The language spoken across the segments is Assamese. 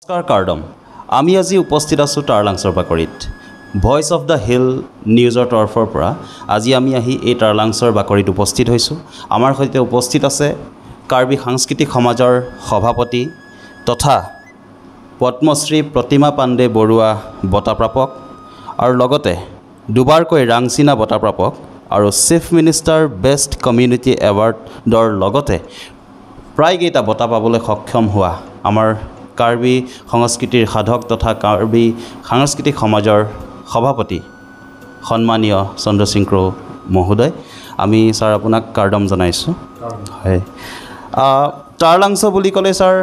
নমস্কাৰ কাৰ্ডম, আমি আজি উপস্থিত আছোঁ টাৰলাংছৰ বাকৰিত। ভইচ অফ the hill নিউজৰ তৰফৰ পৰা আজি আমি আহি এই টাৰলাংছৰ বাকৰিত উপস্থিত হৈছোঁ। আমাৰ সৈতে উপস্থিত আছে কাৰ্বি সাংস্কৃতিক সমাজৰ সভাপতি তথা পদ্মশ্ৰী প্ৰতিমা পাণ্ডে বৰুৱা বঁটাপ্ৰাপক আৰু লগতে দুবাৰকৈ ৰাংচিনা বঁটাপ্ৰাপক আৰু চিফ মিনিষ্টাৰ বেষ্ট কমিউনিটি এৱাৰ্ডৰ লগতে প্ৰায়কেইটা বঁটা পাবলৈ সক্ষম হোৱা আমাৰ কাৰ্বি সংস্কৃতিৰ সাধক তথা কাৰ্বি সাংস্কৃতিক সমাজৰ সভাপতি সন্মানীয় চন্দ্ৰসিং ক্ৰ' মহোদয়। আমি ছাৰ আপোনাক কাৰ্ডম জনাইছোঁ। হয়, টাৰলাংছ বুলি ক'লে ছাৰ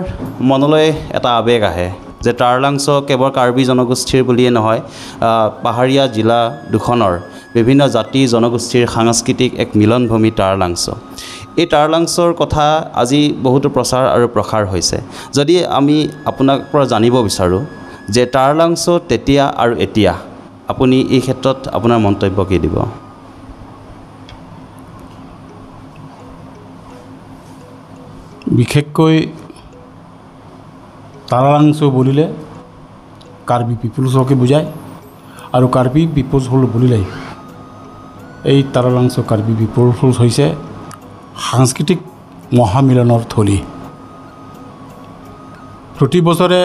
মনলৈ এটা আৱেগ আহে যে টাৰলাংছ কেৱল কাৰ্বি জনগোষ্ঠীৰ বুলিয়ে নহয়, পাহাৰীয়া জিলা দুখনৰ বিভিন্ন জাতি জনগোষ্ঠীৰ সাংস্কৃতিক এক মিলনভূমি টাৰলাংছ। এই টাৰলাংছৰ কথা আজি বহুতো প্ৰচাৰ আৰু প্ৰসাৰ হৈছে। যদি আমি আপোনাৰ পৰা জানিব বিচাৰোঁ যে টাৰলাংছ তেতিয়া আৰু এতিয়া, আপুনি এই ক্ষেত্ৰত আপোনাৰ মন্তব্য কি দিব? বিশেষকৈ তাৰালাংছ বুলিলে কাৰ্বি পিপুলছকে বুজায় আৰু কাৰ্বি পিপুলছ হ'ল বুলিলে এই তাৰালাংছ কাৰ্বি পিপুলছ হৈছে সাংস্কৃতিক মহামিলনৰ থলী। প্ৰতি বছৰে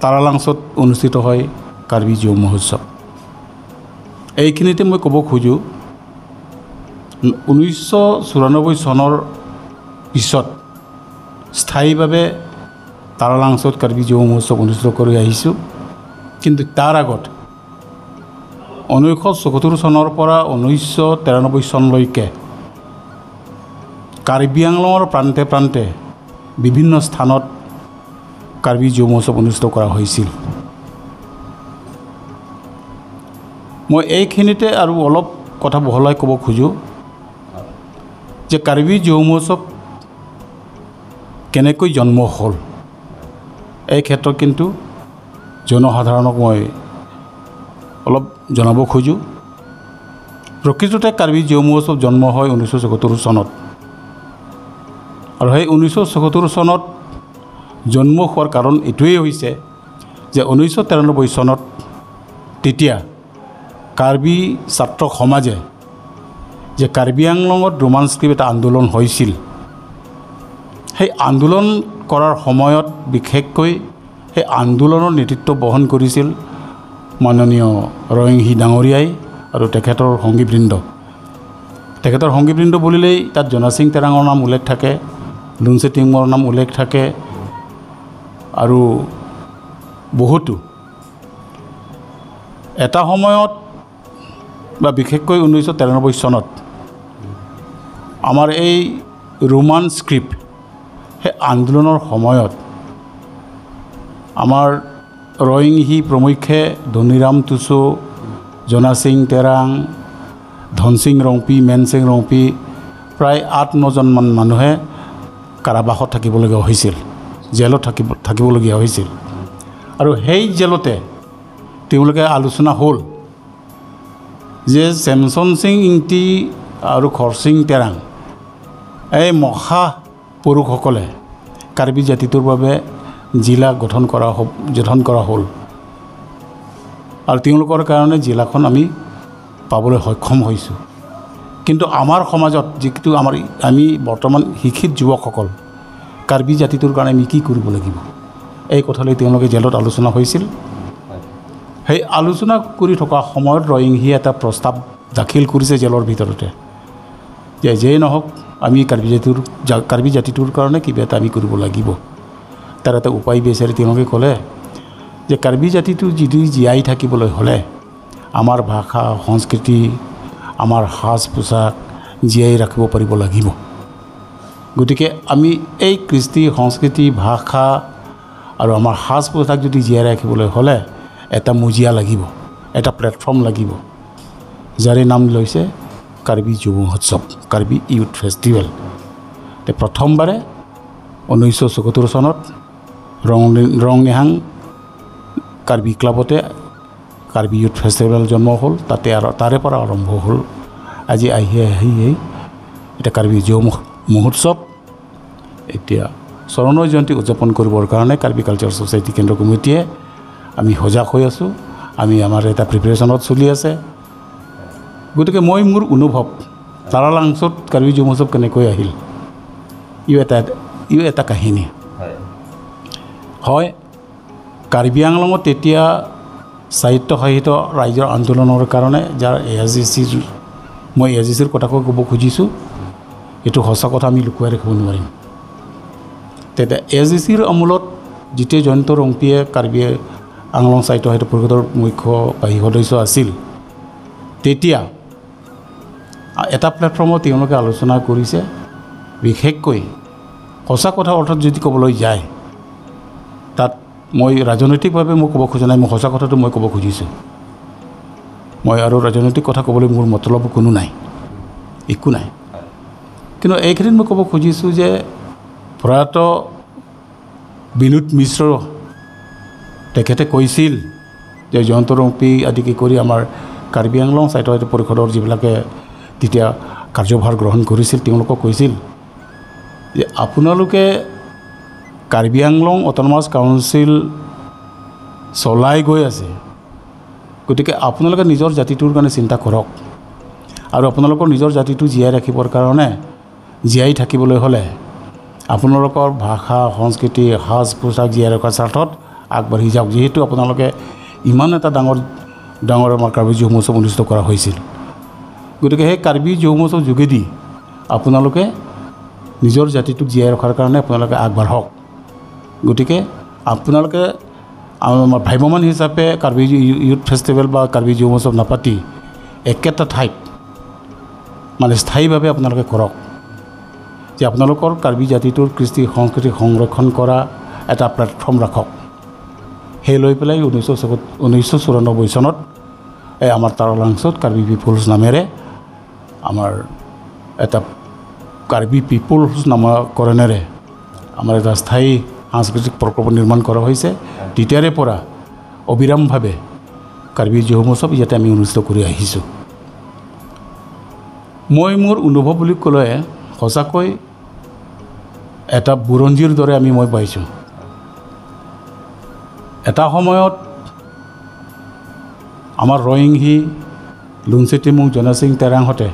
তাৰালাংছত অনুষ্ঠিত হয় কাৰ্বি জিঅ' মহোৎসৱ। এইখিনিতে মই ক'ব খোজোঁ, 1994 চনৰ পিছত স্থায়ীভাৱে তাৰালাংছত কাৰ্বি জিঅ' মহোৎসৱ অনুষ্ঠিত কৰি আহিছোঁ। কিন্তু তাৰ আগত 1974 চনৰ পৰা 1993 চনলৈকে কাৰ্বি আংলঙৰ প্ৰান্তে প্ৰান্তে বিভিন্ন স্থানত কাৰ্বি জিঅ' মহোৎসৱ অনুষ্ঠিত কৰা হৈছিল। মই এইখিনিতে আৰু অলপ কথা বহলাই ক'ব খোজোঁ যে কাৰ্বি জিঅ' মহোৎসৱ কেনেকৈ জন্ম হ'ল, এই ক্ষেত্ৰত কিন্তু জনসাধাৰণক মই অলপ জনাব খোজোঁ। প্ৰকৃততে কাৰ্বি জিঅ' মহোৎসৱ জন্ম হয় 1974 চনত আৰু সেই 1974 চনত জন্ম হোৱাৰ কাৰণ এইটোৱেই হৈছে যে 1993 চনত তেতিয়া কাৰ্বি ছাত্ৰ সমাজে যে কাৰ্বি আংলঙত ৰোমান স্ক্ৰিপ্ট এটা আন্দোলন হৈছিল, সেই আন্দোলন কৰাৰ সময়ত বিশেষকৈ সেই আন্দোলনৰ নেতৃত্ব বহন কৰিছিল মাননীয় ৰয়িংহী ডাঙৰীয়াই আৰু তেখেতৰ সংগীবৃন্দ। তেখেতৰ সংগীবৃন্দ বুলিলেই তাত জনাসিং তেৰাঙৰ নাম উল্লেখ থাকে, লুনচে টিঙৰ নাম উল্লেখ থাকে আৰু বহুতো। এটা সময়ত বা বিশেষকৈ 1993 চনত আমাৰ এই ৰোমান স্ক্ৰিপ্ট সেই আন্দোলনৰ সময়ত আমাৰ ৰয়িংহী প্ৰমুখ্যে ধনীৰাম টুচু, জনাসিং তেৰাং, ধনসিং ৰংপি, মেনসিং ৰংপি প্ৰায় 8-9জনমান মানুহে কাৰাবাসত থাকিবলগীয়া হৈছিল, জেলত থাকিবলগীয়া হৈছিল। আৰু সেই জেলতে তেওঁলোকে আলোচনা হ'ল যে চেমচন সিং ইংটি আৰু খৰসিং তেৰাং এই মহাপুৰুষসকলে কাৰ্বি জাতিটোৰ বাবে জিলা গঠন কৰা হ'ল আৰু তেওঁলোকৰ কাৰণে জিলাখন আমি পাবলৈ সক্ষম হৈছোঁ। কিন্তু আমাৰ সমাজত যিটো আমি বৰ্তমান শিক্ষিত যুৱকসকল কাৰ্বি জাতিটোৰ কাৰণে আমি কি কৰিব লাগিব, এই কথালৈ তেওঁলোকে জেলত আলোচনা হৈছিল। সেই আলোচনা কৰি থকা সময়ত ৰয়িংহীয়ে এটা প্ৰস্তাৱ দাখিল কৰিছে জেলৰ ভিতৰতে যে যেই নহওক আমি কাৰ্বি জাতিটোৰ কাৰণে কিবা এটা আমি কৰিব লাগিব। তাৰ এটা উপায় বিচাৰি তেওঁলোকে ক'লে যে কাৰ্বি জাতিটো যদি জীয়াই থাকিবলৈ হ'লে আমাৰ ভাষা সংস্কৃতি আমাৰ সাজ পোছাক জীয়াই ৰাখিব পাৰিব লাগিব। গতিকে আমি এই কৃষ্টি সংস্কৃতি ভাষা আৰু আমাৰ সাজ পোছাক যদি জীয়াই ৰাখিবলৈ হ'লে এটা মজিয়া লাগিব, এটা প্লেটফৰ্ম লাগিব, যাৰে নাম লৈছে কাৰ্বি যুৱ মহোৎসৱ, কাৰ্বি ইউথ ফেষ্টিভেল। প্ৰথমবাৰে 1974 চনত ৰংনিহাং কাৰ্বি ক্লাবতে কাৰ্বি ইউথ ফেষ্টিভেল জন্ম হ'ল। তাতে আৰু তাৰে পৰা আৰম্ভ হ'ল। আজি আহি আহি আহি এতিয়া কাৰ্বি যুৱ মহোৎসৱ এতিয়া স্বৰ্ণ জয়ন্তী উদযাপন কৰিবৰ কাৰণে কাৰ্বি কালচাৰেল ছ'চাইটি কেন্দ্ৰ কমিটিয়ে আমি সজাগ হৈ আছোঁ। আমি আমাৰ এটা প্ৰিপেৰেশ্যনত চলি আছে। গতিকে মই মোৰ অনুভৱ তাৰালাংছত কাৰ্বি যুৱ মহোৎসৱ কেনেকৈ আহিল, ইও এটা কাহিনী হয়। কাৰ্বি আংলঙত তেতিয়া সাহিত্য সাহিত্য ৰাইজৰ আন্দোলনৰ কাৰণে, যাৰ এ এছ জি চিৰ, মই এ এছ জি চিৰ কথাকে ক'ব খুজিছোঁ, এইটো সঁচা কথা আমি লুকুৱাই ৰাখিব নোৱাৰিম। তেতিয়া এ এছ জি চিৰ আমোলত যেতিয়া জয়ন্ত ৰংপিয়ে কাৰ্বি আংলং সাহিত্য সাহিত্য পৰিষদৰ মুখ্য বাহী সদস্য আছিল, তেতিয়া এটা প্লেটফৰ্মত তেওঁলোকে আলোচনা কৰিছে। বিশেষকৈ সঁচা কথা অৰ্থত যদি ক'বলৈ যায়, তাত মই ৰাজনৈতিকভাৱে মই ক'ব খোজা নাই, মই সঁচা কথাটো মই ক'ব খুজিছোঁ। মই আৰু ৰাজনৈতিক কথা ক'বলৈ মোৰ মতলব কোনো নাই, একো নাই। কিন্তু এইখিনিত মই ক'ব খুজিছোঁ যে প্ৰয়াত বিনোদ মিশ্ৰ তেখেতে কৈছিল যে জয়ন্ত ৰংপি আদিকে কৰি আমাৰ কাৰ্বি আংলং সাহিত্য সাহিত্য পৰিষদৰ যিবিলাকে তেতিয়া কাৰ্যভাৰ গ্ৰহণ কৰিছিল, তেওঁলোকক কৈছিল যে আপোনালোকে কাৰ্বি আংলং অট'নমাছ কাউন্সিল চলাই গৈ আছে, গতিকে আপোনালোকে নিজৰ জাতিটোৰ কাৰণে চিন্তা কৰক আৰু আপোনালোকৰ নিজৰ জাতিটো জীয়াই ৰাখিবৰ কাৰণে, জীয়াই থাকিবলৈ হ'লে আপোনালোকৰ ভাষা, সংস্কৃতি, সাজ পোছাক জীয়াই ৰখাৰ স্বাৰ্থত আগবাঢ়ি যাওক। যিহেতু আপোনালোকে ইমান এটা ডাঙৰ ডাঙৰ আমাৰ কাৰ্বি যুৱ মহোৎসৱ অনুষ্ঠিত কৰা হৈছিল, গতিকে সেই কাৰ্বি যুৱ মহোৎসৱ যোগেদি আপোনালোকে নিজৰ জাতিটোক জীয়াই ৰখাৰ কাৰণে আপোনালোকে আগবাঢ়ক। গতিকে আপোনালোকে আমাৰ ভ্ৰাম্যমান হিচাপে কাৰ্বি ইউথ ফেষ্টিভেল বা কাৰ্বি যুৱ মহোৎসৱ নাপাতি একেটা ঠাইত মানে স্থায়ীভাৱে আপোনালোকে কৰক, যে আপোনালোকৰ কাৰ্বি জাতিটোৰ কৃষ্টি সংস্কৃতি সংৰক্ষণ কৰা এটা প্লেটফৰ্ম ৰাখক। সেই লৈ পেলাই 1994 চনত এই আমাৰ তাৰালাংছত কাৰ্বি পিপুলছ নামেৰে আমাৰ এটা কাৰ্বি পিপুলছ নামাকৰণেৰে আমাৰ এটা স্থায়ী সাংস্কৃতিক প্ৰকল্প নিৰ্মাণ কৰা হৈছে। তেতিয়াৰে পৰা অবিৰামভাৱে কাৰ্বি যুৱ মহোৎসৱ ইয়াতে আমি অনুষ্ঠিত কৰি আহিছোঁ। মই মোৰ অনুভৱ বুলি ক'লে সঁচাকৈ এটা বুৰঞ্জীৰ দৰে মই পাইছোঁ। এটা সময়ত আমাৰ ৰয়িংহী, লুনচেটিমুং, জনাসিং তেৰাংহঁতে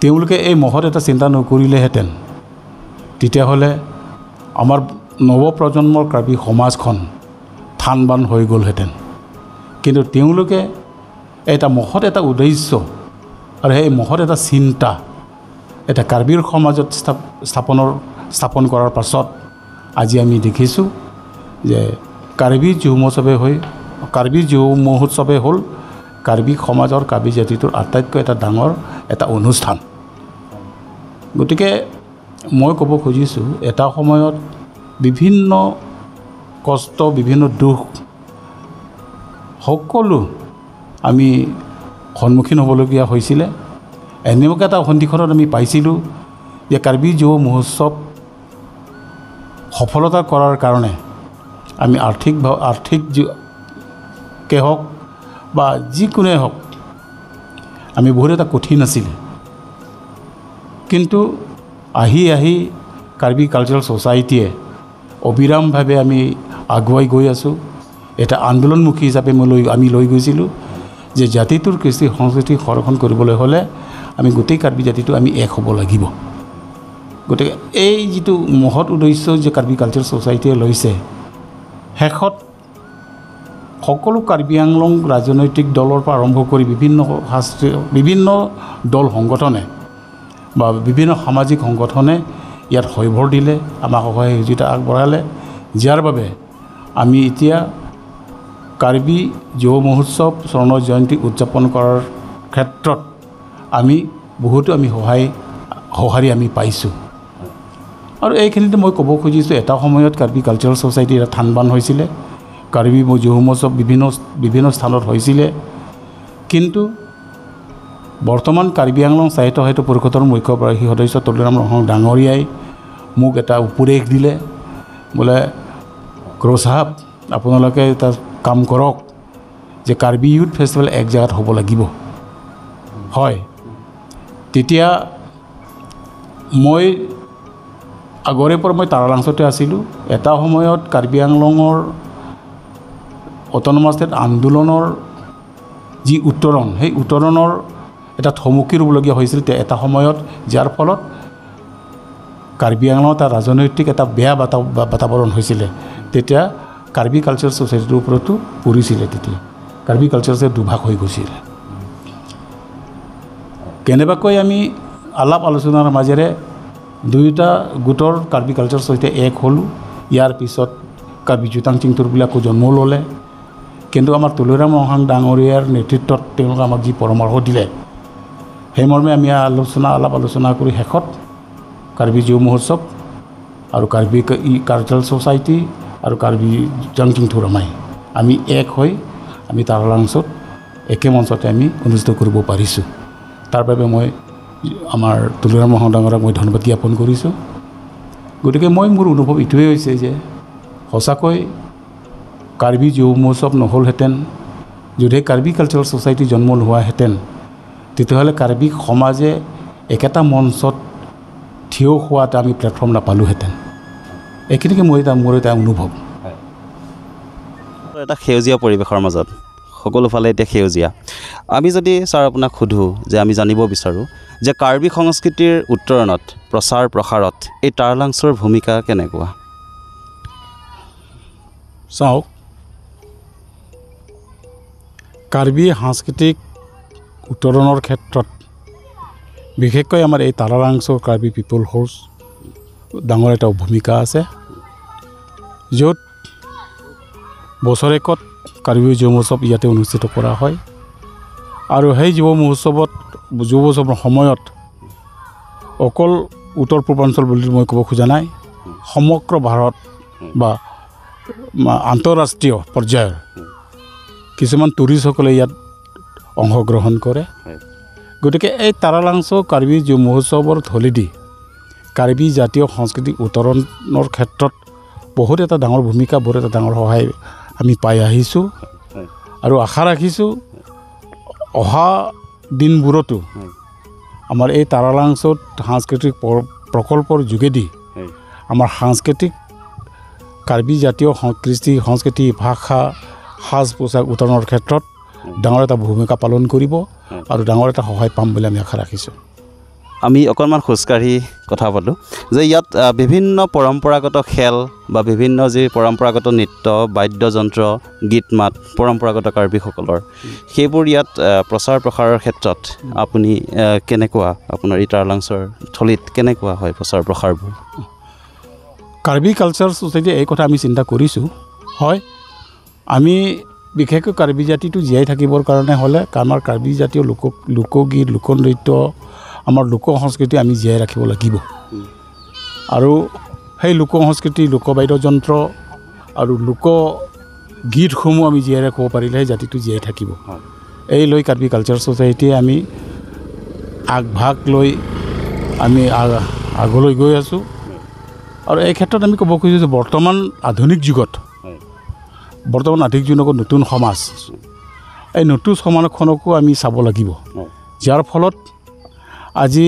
তেওঁলোকে এই মহৎ এটা চিন্তা নকৰিলেহেঁতেন, তেতিয়াহ'লে আমাৰ নৱপ্ৰজন্মৰ কাৰ্বি সমাজখন থান বান হৈ গ'লহেঁতেন। কিন্তু তেওঁলোকে এটা মহৎ এটা উদ্দেশ্য আৰু সেই মহৎ এটা চিন্তা এটা কাৰ্বিৰ সমাজত স্থাপন কৰাৰ পাছত আজি আমি দেখিছোঁ যে কাৰ্বি যুৱ মহোৎসৱে হৈ কাৰ্বি যুৱ মহোৎসৱে হ'ল কাৰ্বি সমাজৰ কাৰ্বি জাতিটোৰ আটাইতকৈ এটা ডাঙৰ এটা অনুষ্ঠান। গতিকে মই ক'ব খুজিছোঁ, এটা সময়ত বিভিন্ন কষ্ট, বিভিন্ন দুখ সকলো আমি সন্মুখীন হ'বলগীয়া হৈছিলে। এনেকুৱা এটা সন্ধিক্ষণত আমি পাইছিলোঁ যে কাৰ্বি যুৱ মহোৎসৱ সফলতা কৰাৰ কাৰণে আমি আৰ্থিককে হওক বা যিকোনোৱে হওক আমি বহুত এটা কঠিন আছিলে। কিন্তু আহি আহি কাৰ্বি কালচাৰেল ছ'চাইটিয়ে অবিৰামভাৱে আমি আগুৱাই গৈ আছোঁ। এটা আন্দোলনমুখী হিচাপে আমি লৈ গৈছিলোঁ যে জাতিটোৰ কৃষ্টি সংস্কৃতি সংৰক্ষণ কৰিবলৈ হ'লে আমি গোটেই কাৰ্বি জাতিটো আমি এক হ'ব লাগিব। গতিকে এই যিটো মহৎ উদ্দেশ্য যে কাৰ্বি কালচাৰেল ছ'চাইটিয়ে লৈছে, শেষত সকলো কাৰ্বি আংলং ৰাজনৈতিক দলৰ পৰা আৰম্ভ কৰি বিভিন্ন শাস্ত্ৰীয় বিভিন্ন দল সংগঠনে বা বিভিন্ন সামাজিক সংগঠনে ইয়াত হয়ভৰ দিলে, আমাক সহায় সহযোগিতা আগবঢ়ালে, যাৰ বাবে আমি এতিয়া কাৰ্বি যুৱ মহোৎসৱ স্বৰ্ণ জয়ন্তী উদযাপন কৰাৰ ক্ষেত্ৰত আমি বহুতো আমি সঁহাৰি আমি পাইছোঁ। আৰু এইখিনিতে মই ক'ব খুজিছোঁ, এটা সময়ত কাৰ্বি কালচাৰেল ছ'চাইটি এটা থান বান হৈছিলে, কাৰ্বি যুৱ মহোৎসৱ বিভিন্ন স্থানত হৈছিলে। কিন্তু বৰ্তমান কাৰ্বি আংলং সাহিত্য সাহিত্য পৰিষদৰ মুখ্য বাৰ্ষিক সদস্য তলিৰাম ৰংহাং ডাঙৰীয়াই মোক এটা উপদেশ দিলে, বোলে ক্ৰ' চাহাব আপোনালোকে এটা কাম কৰক যে কাৰ্বি ইউথ ফেষ্টিভেল এক জেগাত হ'ব লাগিব। হয়, তেতিয়া মই আগৰে পৰা মই তাৰালাংছতে আছিলোঁ। এটা সময়ত কাৰ্বি আংলঙৰ অট'নমাছ ষ্টেট আন্দোলনৰ যি উত্তৰণ, সেই উত্তৰণৰ এটা থমকি ৰ'বলগীয়া হৈছিল এটা সময়ত, যাৰ ফলত কাৰ্বি আংলঙত এটা ৰাজনৈতিক এটা বেয়া বাতাবৰণ হৈছিলে। তেতিয়া কাৰ্বি কালচাৰ ছ'চাইটিৰ ওপৰতো পৰিছিলে। তেতিয়া কাৰ্বি কালচাৰ ছ'চাইটি দুভাগ হৈ গৈছিলে। কেনেবাকৈ আমি আলাপ আলোচনাৰ মাজেৰে দুয়োটা গোটৰ কাৰ্বি কালচাৰ ছ'চাইটি এক হ'লোঁ। ইয়াৰ পিছত কাৰ্বি জোতাং চিংথুৰবিলাকো জন্ম ল'লে। কিন্তু আমাৰ তুলিৰাম ৰংহাং ডাঙৰীয়াৰ নেতৃত্বত তেওঁলোকে আমাক যি পৰামৰ্শ দিলে, সেই মৰ্মে আমি আলাপ আলোচনা কৰি শেষত কাৰ্বি জিঅ' মহোৎসৱ আৰু কাৰ্বি কালচাৰেল ছ'চাইটি আৰু কাৰ্বি জাংচিংথুৰমাই আমি এক হৈ আমি তাৰালাংছত একে মঞ্চতে আমি অনুষ্ঠিত কৰিব পাৰিছোঁ। তাৰ বাবে মই আমাৰ তুলিৰাম ৰংহাং ডাঙৰীয়াক মই ধন্যবাদ জ্ঞাপন কৰিছোঁ। গতিকে মোৰ অনুভৱ এইটোৱেই হৈছে যে সঁচাকৈ কাৰ্বি জিঅ' মহোৎসৱ নহ'লহেঁতেন, যদিহে কাৰ্বি কালচাৰেল ছ'চাইটি জন্ম নোহোৱাহেঁতেন, তেতিয়াহ'লে কাৰ্বি সমাজে একেটা মঞ্চত থিয় হোৱা এটা আমি প্লেটফৰ্ম নাপালোঁহেঁতেন। এইখিনিকে মোৰ এটা অনুভৱ। এটা সেউজীয়া পৰিৱেশৰ মাজত সকলোফালে এতিয়া সেউজীয়া। আমি যদি ছাৰ আপোনাক সোধোঁ যে আমি জানিব বিচাৰোঁ যে কাৰ্বি সংস্কৃতিৰ উত্তৰণত, প্ৰচাৰ প্ৰসাৰত এই তাৰালাংছৰ ভূমিকা কেনেকুৱা? চাওক, কাৰ্বি সাংস্কৃতিক উত্তৰণৰ ক্ষেত্ৰত বিশেষকৈ আমাৰ এই তাৰালাংছ কাৰ্বি পিপল হাউচ ডাঙৰ এটা ভূমিকা আছে, য'ত বছৰেকত কাৰ্বি যুৱ মহোৎসৱ ইয়াতে অনুষ্ঠিত কৰা হয়। আৰু সেই যুৱ মহোৎসৱৰ সময়ত অকল উত্তৰ পূৰ্বাঞ্চল বুলি মই ক'ব খোজা নাই, সমগ্ৰ ভাৰত বা আন্তঃৰাষ্ট্ৰীয় পৰ্যায়ৰ কিছুমান টুৰিষ্টসকলে ইয়াত অংশগ্ৰহণ কৰে। গতিকে এই তাৰালাংছ কাৰ্বি যুৱ মহোৎসৱৰ থলীদি কাৰ্বি জাতীয় সংস্কৃতিক উত্তৰণৰ ক্ষেত্ৰত বহুত এটা ডাঙৰ ভূমিকা, বহুত এটা ডাঙৰ সহায় আমি পাই আহিছোঁ। আৰু আশা ৰাখিছোঁ অহা দিনবোৰতো আমাৰ এই তাৰালাংছত সাংস্কৃতিক প্ৰকল্পৰ যোগেদি আমাৰ সাংস্কৃতিক কাৰ্বি জাতীয় কৃষ্টি সংস্কৃতি, ভাষা, সাজ পোছাক উত্তৰণৰ ক্ষেত্ৰত ডাঙৰ এটা ভূমিকা পালন কৰিব আৰু ডাঙৰ এটা সহায় পাম বুলি আমি আশা ৰাখিছোঁ। আমি অকণমান খোজকাঢ়ি কথা পাতোঁ যে ইয়াত বিভিন্ন পৰম্পৰাগত খেল বা বিভিন্ন যি পৰম্পৰাগত নৃত্য, বাদ্যযন্ত্ৰ, গীত মাত পৰম্পৰাগত কাৰ্বিসকলৰ সেইবোৰ ইয়াত প্ৰচাৰ প্ৰসাৰৰ ক্ষেত্ৰত আপুনি কেনেকুৱা, আপোনাৰ এই তাৰালাংছৰ থলীত কেনেকুৱা হয় প্ৰচাৰ প্ৰসাৰবোৰ? কাৰ্বি কালচাৰ ছ'চাইটি এই কথা আমি চিন্তা কৰিছোঁ। হয়, আমি বিশেষকৈ কাৰ্বি জাতিটো জীয়াই থাকিবৰ কাৰণে হ'লে আমাৰ কাৰ্বি জাতীয় লোকগীত, লোকনৃত্য, আমাৰ লোক সংস্কৃতি আমি জীয়াই ৰাখিব লাগিব। আৰু সেই লোক সংস্কৃতি, লোকবাদ্যযন্ত্ৰ আৰু লোকগীতসমূহ আমি জীয়াই ৰাখিব পাৰিলেহে জাতিটো জীয়াই থাকিব। এই লৈ কাৰ্বি কালচাৰ ছ'চাইটিয়ে আমি আগভাগ লৈ আমি আগলৈ গৈ আছোঁ। আৰু এই ক্ষেত্ৰত আমি ক'ব খুজিছোঁ যে বৰ্তমান আধুনিক যুগত নতুন সমাজ, এই নতুন সমাজখনকো আমি চাব লাগিব, যাৰ ফলত আজি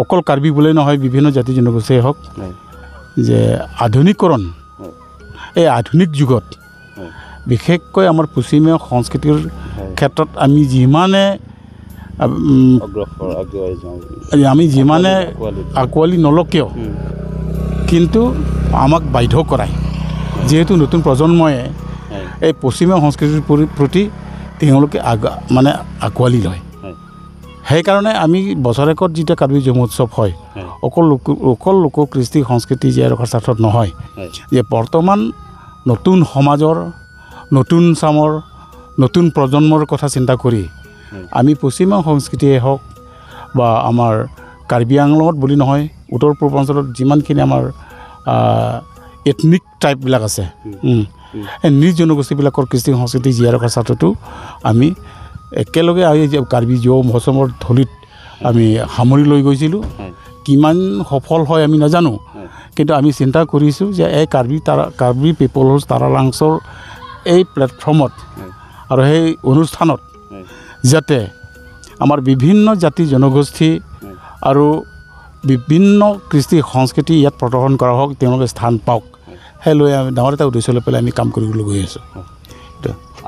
অকল কাৰ্বি বুলিয়েই নহয়, বিভিন্ন জাতি জনগোষ্ঠীয়ে হওক, যে আধুনিকৰণ, এই আধুনিক যুগত বিশেষকৈ আমাৰ পশ্চিমীয়া সংস্কৃতিৰ ক্ষেত্ৰত আমি যিমানে আঁকোৱালি নলওঁ কিয়, কিন্তু আমাক বাধ্য কৰায়, যিহেতু নতুন প্ৰজন্মই এই পশ্চিমীয়া সংস্কৃতিৰ প্ৰতি তেওঁলোকে আঁকোৱালি লয়। সেইকাৰণে আমি বছৰেকত যেতিয়া কাৰ্বি যুৱ মহোৎসৱ হয়, অকল লোক কৃষ্টি সংস্কৃতি জীয়াই ৰখাৰ স্বাৰ্থত নহয়, যে বৰ্তমান নতুন সমাজৰ, নতুন চামৰ, নতুন প্ৰজন্মৰ কথা চিন্তা কৰি আমি পশ্চিমীয়া সংস্কৃতিয়ে হওক বা আমাৰ কাৰ্বি আংলঙত বুলি নহয়, উত্তৰ পূৰ্বাঞ্চলত যিমানখিনি আমাৰ এথনিক ট্ৰাইববিলাক আছে, এই নিজ জনগোষ্ঠীবিলাকৰ কৃষ্টি সংস্কৃতি জীয়াই ৰখাৰ স্বাৰ্থতো আমি একেলগে আহি কাৰ্বি যুৱ মহোৎসৱৰ থলীত আমি সামৰি লৈ গৈছিলোঁ। কিমান সফল হয় আমি নাজানো, কিন্তু আমি চিন্তা কৰিছোঁ যে এই কাৰ্বি পিপল হাউচ তাৰালাংছৰ এই প্লেটফৰ্মত আৰু সেই অনুষ্ঠানত যাতে আমাৰ বিভিন্ন জাতি জনগোষ্ঠী আৰু বিভিন্ন কৃষ্টি সংস্কৃতি ইয়াত প্ৰদৰ্শন কৰা হওক, তেওঁলোকে স্থান পাওক, সেই লৈ আমি ডাঙৰ এটা উদ্দেশ্য লৈ পেলাই আমি কাম কৰিবলৈ গৈ আছোঁ।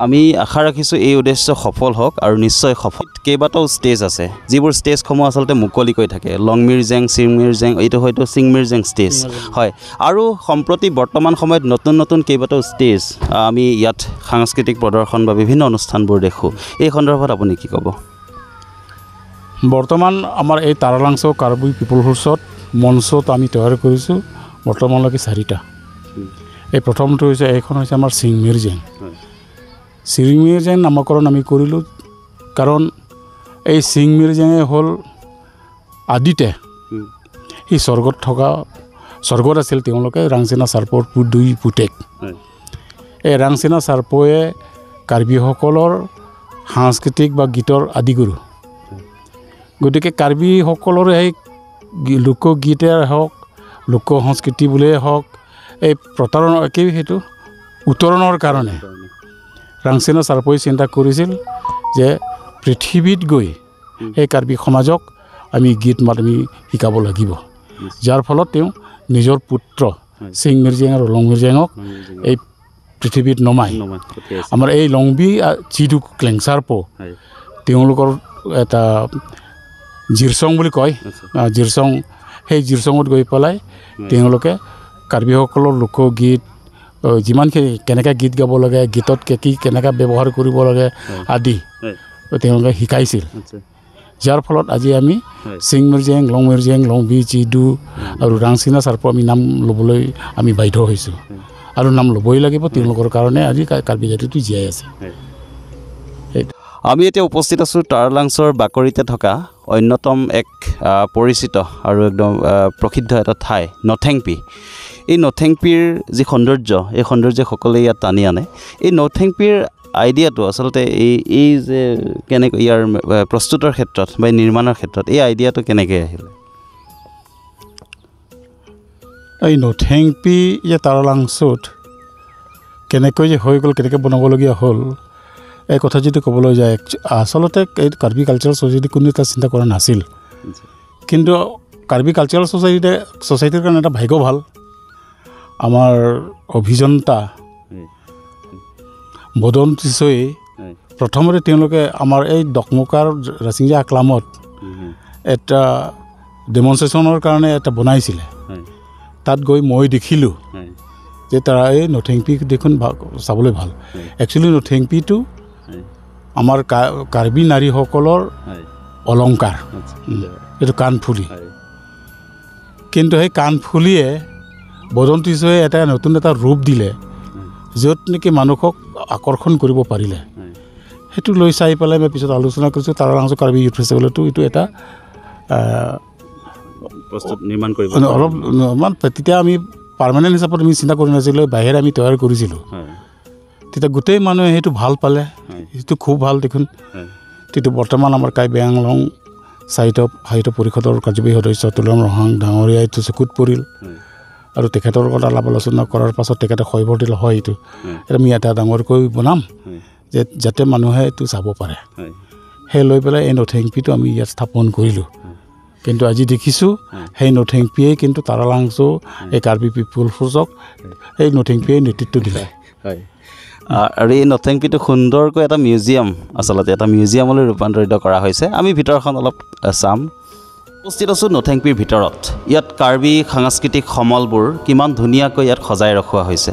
আমি আশা ৰাখিছোঁ এই উদ্দেশ্য সফল হওক আৰু নিশ্চয় সফল। কেইবাটাও ষ্টেজ আছে যিবোৰ ষ্টেজসমূহ আচলতে মুকলিকৈ থাকে, লংমিৰজেং, চিংমিৰজেং, এইটো হয়তো চিংমিৰজেং ষ্টেজ হয়। আৰু সম্প্ৰতি বৰ্তমান সময়ত নতুন নতুন কেইবাটাও ষ্টেজ আমি ইয়াত সাংস্কৃতিক প্ৰদৰ্শন বা বিভিন্ন অনুষ্ঠানবোৰ দেখোঁ। এই সন্দৰ্ভত আপুনি কি ক'ব? বৰ্তমান আমাৰ এই তাৰালাংছ কাৰ্বি পিপল ফ'ৰ্চত মঞ্চত আমি তৈয়াৰ কৰিছোঁ বৰ্তমানলৈকে 4টা। এই প্ৰথমটো হৈছে, এইখন হৈছে আমাৰ চিংমিৰজেং। চিংমিৰজেং নামকৰণ আমি কৰিলোঁ কাৰণ এই চিংমিৰজেঙে হ'ল আদিতে সি স্বৰ্গত থকা, স্বৰ্গত আছিল তেওঁলোকে ৰাংচিনা চাৰ্পৰ 2 পুতেক। এই ৰাংচিনা চাৰ্পয়ে কাৰ্বিসকলৰ সাংস্কৃতিক বা গীতৰ আদিগুৰু। গতিকে কাৰ্বিসকলৰ সেই লোকগীতে হওক, লোক সংস্কৃতি বুলিয়েই হওক, এই প্ৰতাৰণা কি সেইটো উত্তৰণৰ কাৰণে ৰাংচিনা চাৰ্পই চিন্তা কৰিছিল যে পৃথিৱীত গৈ সেই কাৰ্বি সমাজক আমি গীত মাত আমি শিকাব লাগিব, যাৰ ফলত তেওঁ নিজৰ পুত্ৰ চিংমিৰজেং আৰু লংমিৰজেঙক এই পৃথিৱীত নমাই আমাৰ এই লংবি যিটো ক্লেংচাৰপ তেওঁলোকৰ এটা জিৰচং বুলি কয়, জিৰচং, সেই জিৰচঙত গৈ পেলাই তেওঁলোকে কাৰ্বিসকলৰ লোকগীত যিমানখিনি কেনেকৈ গীত গাব লাগে, গীতত কি কেনেকৈ ব্যৱহাৰ কৰিব লাগে আদি তেওঁলোকে শিকাইছিল। যাৰ ফলত আজি আমি চিংমিৰজেং, লংমিৰজেং, লংবি, চিডু আৰু ৰাংচিনা চাৰ্প আমি নাম ল'বলৈ আমি বাধ্য হৈছোঁ আৰু নাম ল'বই লাগিব তেওঁলোকৰ কাৰণে আজি কাৰ্বি জাতিটো জীয়াই আছে। আমি এতিয়া উপস্থিত আছোঁ তাৰালাংছৰ বাকৰিতে থকা অন্যতম এক পৰিচিত আৰু একদম প্ৰসিদ্ধ এটা ঠাই নথেংপি। এই নথেংপিৰ যি সৌন্দৰ্য, এই সৌন্দৰ্য সকলোৱে ইয়াত টানি আনে। এই নথেংপিৰ আইডিয়াটো আচলতে এই যে কেনেকৈ ইয়াৰ প্ৰস্তুতৰ ক্ষেত্ৰত বা নিৰ্মাণৰ ক্ষেত্ৰত এই আইডিয়াটো কেনেকৈ আহিলে? এই নথেংপি যে তাৰালাংছত কেনেকৈ যে হৈ গ'ল, কেনেকৈ বনাবলগীয়া হ'ল, এই কথা যদি ক'বলৈ যায়, আচলতে এই কাৰ্বি কালচাৰেল ছ'চাইটি কোনো এটা চিন্তা কৰা নাছিল। কিন্তু কাৰ্বি কালচাৰেল ছ'চাইটিৰ কাৰণে এটা ভাগ্য ভাল, আমাৰ অভিযন্তা বদন তিছয়ে প্ৰথমতে তেওঁলোকে আমাৰ এই ডকমকাৰ ৰাছিংজা আকলামত এটা ডেমনষ্ট্ৰেশ্যনৰ কাৰণে এটা বনাইছিলে। তাত গৈ মই দেখিলোঁ যে তাৰ এই নথেংপি দেখোন চাবলৈ ভাল। একচুৱেলি নথেংপিটো আমাৰ কাৰ্বি নাৰীসকলৰ অলংকাৰ, এইটো কাণফুলি। কিন্তু সেই কাণফুলিয়ে বদন তিছয়ে এটা নতুন এটা ৰূপ দিলে য'ত নেকি মানুহক আকৰ্ষণ কৰিব পাৰিলে। সেইটো লৈ চাই পেলাই মই পিছত আলোচনা কৰিছোঁ তাৰালাংছ কাৰ্বি ইউথ ফেষ্টিভেলতো এইটো এটা নিৰ্মাণ কৰিব অলপ মানে তেতিয়া আমি পাৰ্মানেণ্ট হিচাপত আমি চিন্তা কৰি নাছিলোঁ, বাহিৰে আমি তৈয়াৰ কৰিছিলোঁ। তেতিয়া গোটেই মানুহে সেইটো ভাল পালে, সেইটো খুব ভাল দেখোন। তেতিয়া বৰ্তমান আমাৰ কাৰ্বি আংলং সাহিত্য পৰিষদৰ কাৰ্যবাহী সদস্য তুলন ৰহাং ডাঙৰীয়া এইটো চকুত পৰিল আৰু তেখেতৰ লগত আলাপ আলোচনা কৰাৰ পাছত তেখেতে সৈবৰ দিলে, হয় এইটো আমি এটা ডাঙৰকৈ বনাম যে যাতে মানুহে এইটো চাব পাৰে। সেই লৈ পেলাই এই নথেংপিটো আমি ইয়াত স্থাপন কৰিলোঁ। কিন্তু আজি দেখিছোঁ সেই নথেংপিয়ে কিন্তু তাৰালাংছ এই কাৰ্বি পিপুল ফ'ৰ্চক সেই নথেংপিয়ে নেতৃত্ব দিলে। হয়, আৰু এই নথেংপিটো সুন্দৰকৈ এটা মিউজিয়াম, আচলতে এটা মিউজিয়ামলৈ ৰূপান্তৰিত কৰা হৈছে। আমি ভিতৰখন অলপ চাম। উপস্থিত আছোঁ নথেংপিৰ ভিতৰত। ইয়াত কাৰ্বি সাংস্কৃতিক সমলবোৰ কিমান ধুনীয়াকৈ ইয়াত সজাই ৰখোৱা হৈছে।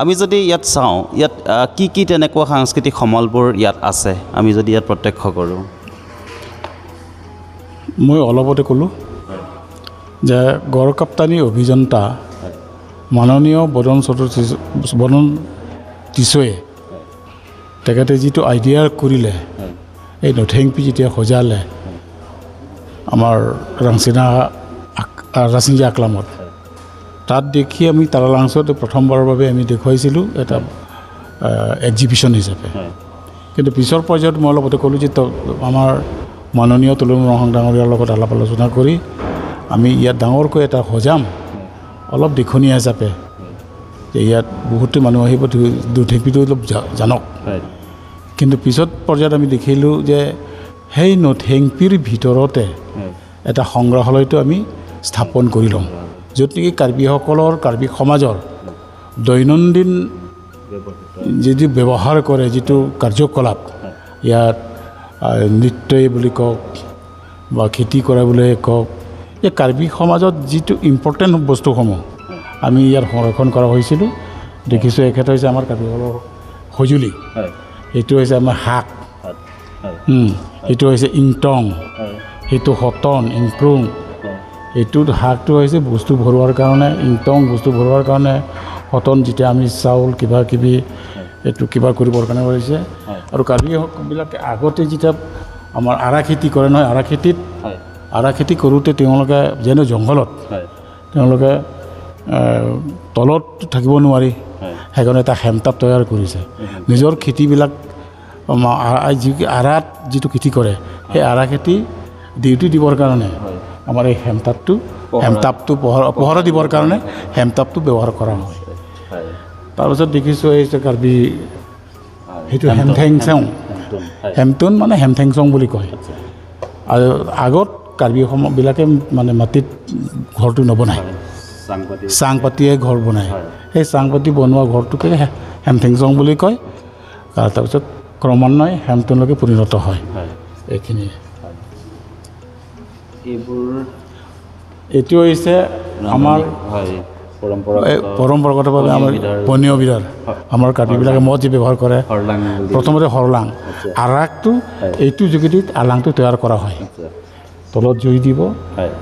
আমি যদি ইয়াত চাওঁ, ইয়াত কি কি তেনেকুৱা সাংস্কৃতিক সমলবোৰ ইয়াত আছে আমি যদি ইয়াত প্ৰত্যক্ষ কৰোঁ। মই অলপতে ক'লোঁ যে গড়কাপ্তানি অভিযন্তা মাননীয় বদন তিছয়ে তেখেতে যিটো আইডিয়া কৰিলে, এই নথেংপি যেতিয়া সজালে আমাৰ ৰাংচিনা ৰাছিংজা আকলামত, তাত দেখি আমি তাৰালাংছত প্ৰথমবাৰৰ বাবে আমি দেখুৱাইছিলোঁ এটা এক্সিবিশ্যন হিচাপে। কিন্তু পিছৰ পৰ্যায়ত মই অলপতে ক'লোঁ যে আমাৰ মাননীয় তুলন ৰহাং ডাঙৰীয়াৰ লগত আলাপ আলোচনা কৰি আমি ইয়াত ডাঙৰকৈ এটা সজাম অলপ দেখনীয়া হিচাপে, যে ইয়াত বহুতো মানুহ আহিব, নথেংপিটো অলপ জানক। কিন্তু পিছত পৰ্যায়ত আমি দেখিলোঁ যে সেই নথেংপিৰ ভিতৰতে এটা সংগ্ৰহালয়টো আমি স্থাপন কৰি লওঁ, য'ত নেকি কাৰ্বিসকলৰ, কাৰ্বি সমাজৰ দৈনন্দিন যিটো ব্যৱহাৰ কৰে, যিটো কাৰ্যকলাপ, ইয়াত নৃত্যই বুলি কওক বা খেতি কৰা বুলিয়ে কওক, এই কাৰ্বি সমাজত যিটো ইম্পৰ্টেণ্ট বস্তুসমূহ আমি ইয়াত সংৰক্ষণ কৰা হৈছিলোঁ। দেখিছোঁ এখেত হৈছে আমাৰ কাৰ্বিসকলৰ সঁজুলি, এইটো হৈছে আমাৰ শাক, এইটো হৈছে ইংটং, সেইটো হতন, ইংক্ৰুং। এইটো শাকটো হৈছে বস্তু ভৰোৱাৰ কাৰণে, ইংটং বস্তু ভৰোৱাৰ কাৰণে, হতন যেতিয়া আমি চাউল কিবা কিবি এইটো কিবা কৰিবৰ কাৰণে হৈছে। আৰু কাৰ্বিবিলাক আগতে যেতিয়া আমাৰ আৰা খেতি কৰে নহয়, আৰা খেতি কৰোঁতে তেওঁলোকে যেনে জংঘলত তেওঁলোকে তলত থাকিব নোৱাৰি, সেইকাৰণে এটা হেমতাপ তৈয়াৰ কৰিছে। নিজৰ খেতিবিলাক যি আৰাত যিটো খেতি কৰে, সেই আৰা খেতি ডিউটি দিবৰ কাৰণে আমাৰ এই হেমতাপটো পহৰা দিবৰ কাৰণে হেমতাপটো ব্যৱহাৰ কৰা হয়। তাৰপিছত দেখিছোঁ এই কাৰ্বি সেইটো হেমথেংচং, হেমটোন মানে হেমথেংচং বুলি কয়। আৰু আগত কাৰ্বিবিলাকে মানে মাটিত ঘৰটো নবনায়, চাং পাতিয়ে ঘৰ বনায়। সেই চাং পাতি বনোৱা ঘৰটোকে হেমথেংচং বুলি কয়। আৰু তাৰপিছত ক্ৰমান্বয়ে হেমটোনলৈকে পৰিণত হয়। এইখিনিয়ে। এইটো হৈছে আমাৰ পৰম্পৰাগতভাৱে আমাৰ পনীয় বিধাৰ, আমাৰ কাৰ্বিবিলাকে মদ যি ব্যৱহাৰ কৰে, প্ৰথমতে হৰলাং আৰাকটো এইটো যোগেদি আলাংটো তৈয়াৰ কৰা হয়। তলত জুই দিব,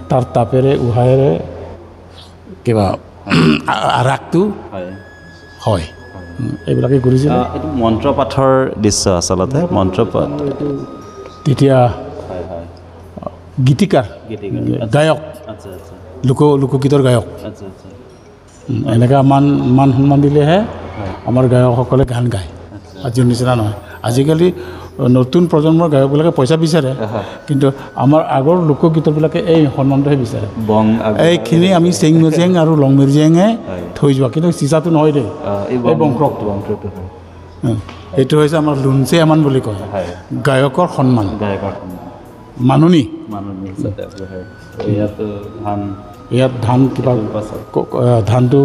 তাৰ তাপেৰে উহায়েৰে কিবা আৰাকটো হয়, এইবিলাকেই কৰিছিলে। এইটো মন্ত্ৰপাঠৰ দৃশ্য, আচলতে মন্ত্ৰপাঠ তেতিয়া গীতিকাৰ, গায়ক, লোকগীতৰ গায়ক, এনেকুৱা মান সন্মান দিলেহে আমাৰ গায়কসকলে গান গায়। আজিৰ নিচিনা নহয়, আজিকালি নতুন প্ৰজন্মৰ গায়কবিলাকে পইচা বিচাৰে, কিন্তু আমাৰ আগৰ লোকগীতবিলাকে এই সন্মানটোহে বিচাৰে। এইখিনি আমি চেং আৰু লংমিৰজেঙে থৈ যোৱা, কিন্তু চিচাটো নহয় দেই, এই বংক্ৰকটো। এইটো হৈছে আমাৰ লুঞ্চে আমান বুলি কয়, গায়কৰ সন্মান, মাননি। ইয়াত ধান কিবা ধানটো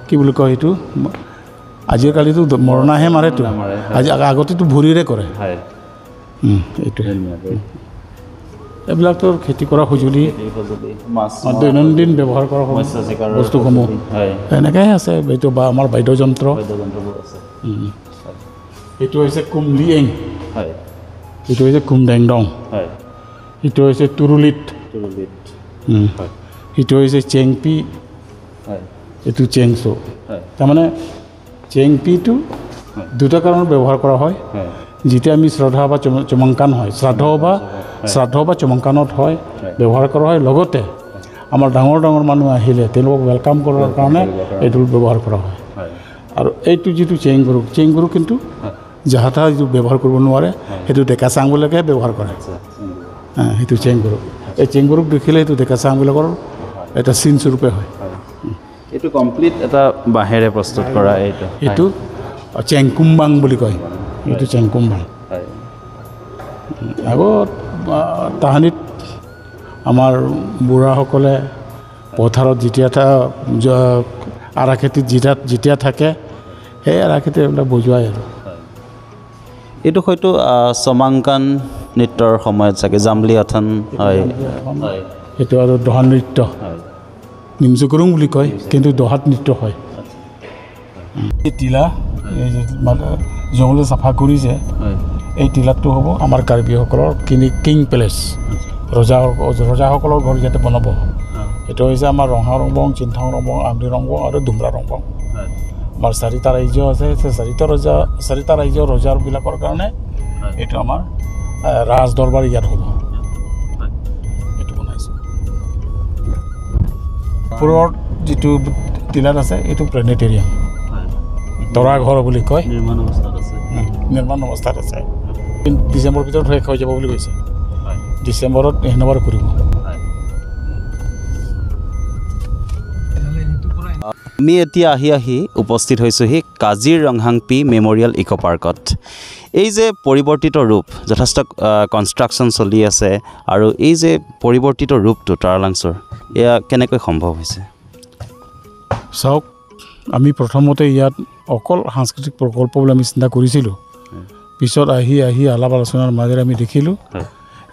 কি বুলি কয় সেইটো, আজিকালিতো মৰণাহে মাৰেতো, আজি আগতেতো ভৰিৰে কৰে। এইটো এইবিলাকতো খেতি কৰা সঁজুলি, দৈনন্দিন ব্যৱহাৰ কৰা বস্তুসমূহ এনেকুৱাই আছে। এইটো বা আমাৰ বাদ্যযন্ত্ৰ, এইটো হৈছে কুমলিয়েং, এইটো হৈছে কুমডেংডং, এইটো হৈছে তুৰুলিত, এইটো হৈছে চেংপি, এইটো চেংচো। তাৰমানে চেংপিটো দুটা কাৰণত ব্যৱহাৰ কৰা হয়। যেতিয়া আমি শ্ৰদ্ধা বা চমংকান হয়, শ্ৰাদ্ধ বা চমংকানত হয় ব্যৱহাৰ কৰা হয়। লগতে আমাৰ ডাঙৰ ডাঙৰ মানুহ আহিলে তেওঁলোকক welcome কৰাৰ কাৰণে এইটো ব্যৱহাৰ কৰা হয়। আৰু এইটো যিটো চেংগুৰু, চেংগুৰু কিন্তু যাহা তাহা যিটো ব্যৱহাৰ কৰিব নোৱাৰে, সেইটো ডেকা চাংবিলাকে ব্যৱহাৰ কৰে। সেইটো চেংগুৰু, এই চেংগুৰুক দেখিলে সেইটো ডেকা চাংবিলাকৰ এটা চিন স্বৰূপে হয়। এইটো কমপ্লিট এটা বাঁহেৰে প্ৰস্তুত কৰা, এইটো চেংকুম্বাং বুলি কয়, এইটো চেংকুম্বাং। আগত তাহানিত আমাৰ বুঢ়াসকলে পথাৰত যেতিয়া আৰা খেতিত যেতিয়া থাকে, সেই আৰা খেতি এইবিলাক বজোৱাই। আৰু এইটো হয়তো চমাংকান নৃত্যৰ সময়ত চাগে, জাম্বলি আথান হয়, সেইটো আৰু দহা নৃত্য, নিমচুকুৰুং বুলি কয়, কিন্তু দহাত নৃত্য হয়। এই টিলা, এই যে জংঘলে চাফা কৰিছে, এই টিলাটো হ'ব আমাৰ কাৰ্বিসকলৰ কিং পেলেচ, ৰজাসকলৰ ঘৰ ইয়াতে বনাব। এইটো হৈছে আমাৰ ৰঙা ৰংবং, চিন্থাং ৰংবং, আমৰি ৰংবং আৰু ডুমৰা ৰংবং। আমাৰ চাৰিটা ৰাজ্য আছে, সেই চাৰিটা ৰাজ্যৰ ৰজাবিলাকৰ কাৰণে এইটো আমাৰ ৰাজ দৰবাৰ ইয়াত হ'ব। এইটো বনাইছোঁ। ওপৰত যিটো টিলাত আছে এইটো প্লেনেটেৰিয়াম, তৰাঘৰ বুলি কয়, নিৰ্মাণ অৱস্থাত আছে। ডিচেম্বৰৰ ভিতৰত শেষ হৈ যাব বুলি কৈছে, ডিচেম্বৰত হেণ্ডঅভাৰ কৰিব। আমি এতিয়া আহি আহি উপস্থিত হৈছোঁহি কাজিৰ ৰংহাংপি মেম'ৰিয়েল ইক' পাৰ্কত। এই যে পৰিৱৰ্তিত ৰূপ, যথেষ্ট কনষ্ট্ৰাকশ্যন চলি আছে, আৰু এই যে পৰিৱৰ্তিত ৰূপটো তাৰালাংছৰ, এয়া কেনেকৈ সম্ভৱ হৈছে? চাওক, আমি প্ৰথমতে ইয়াত অকল সাংস্কৃতিক প্ৰকল্প বুলি আমি চিন্তা কৰিছিলোঁ। পিছত আহি আহি আলাপ আলোচনাৰ মাজেৰে আমি দেখিলোঁ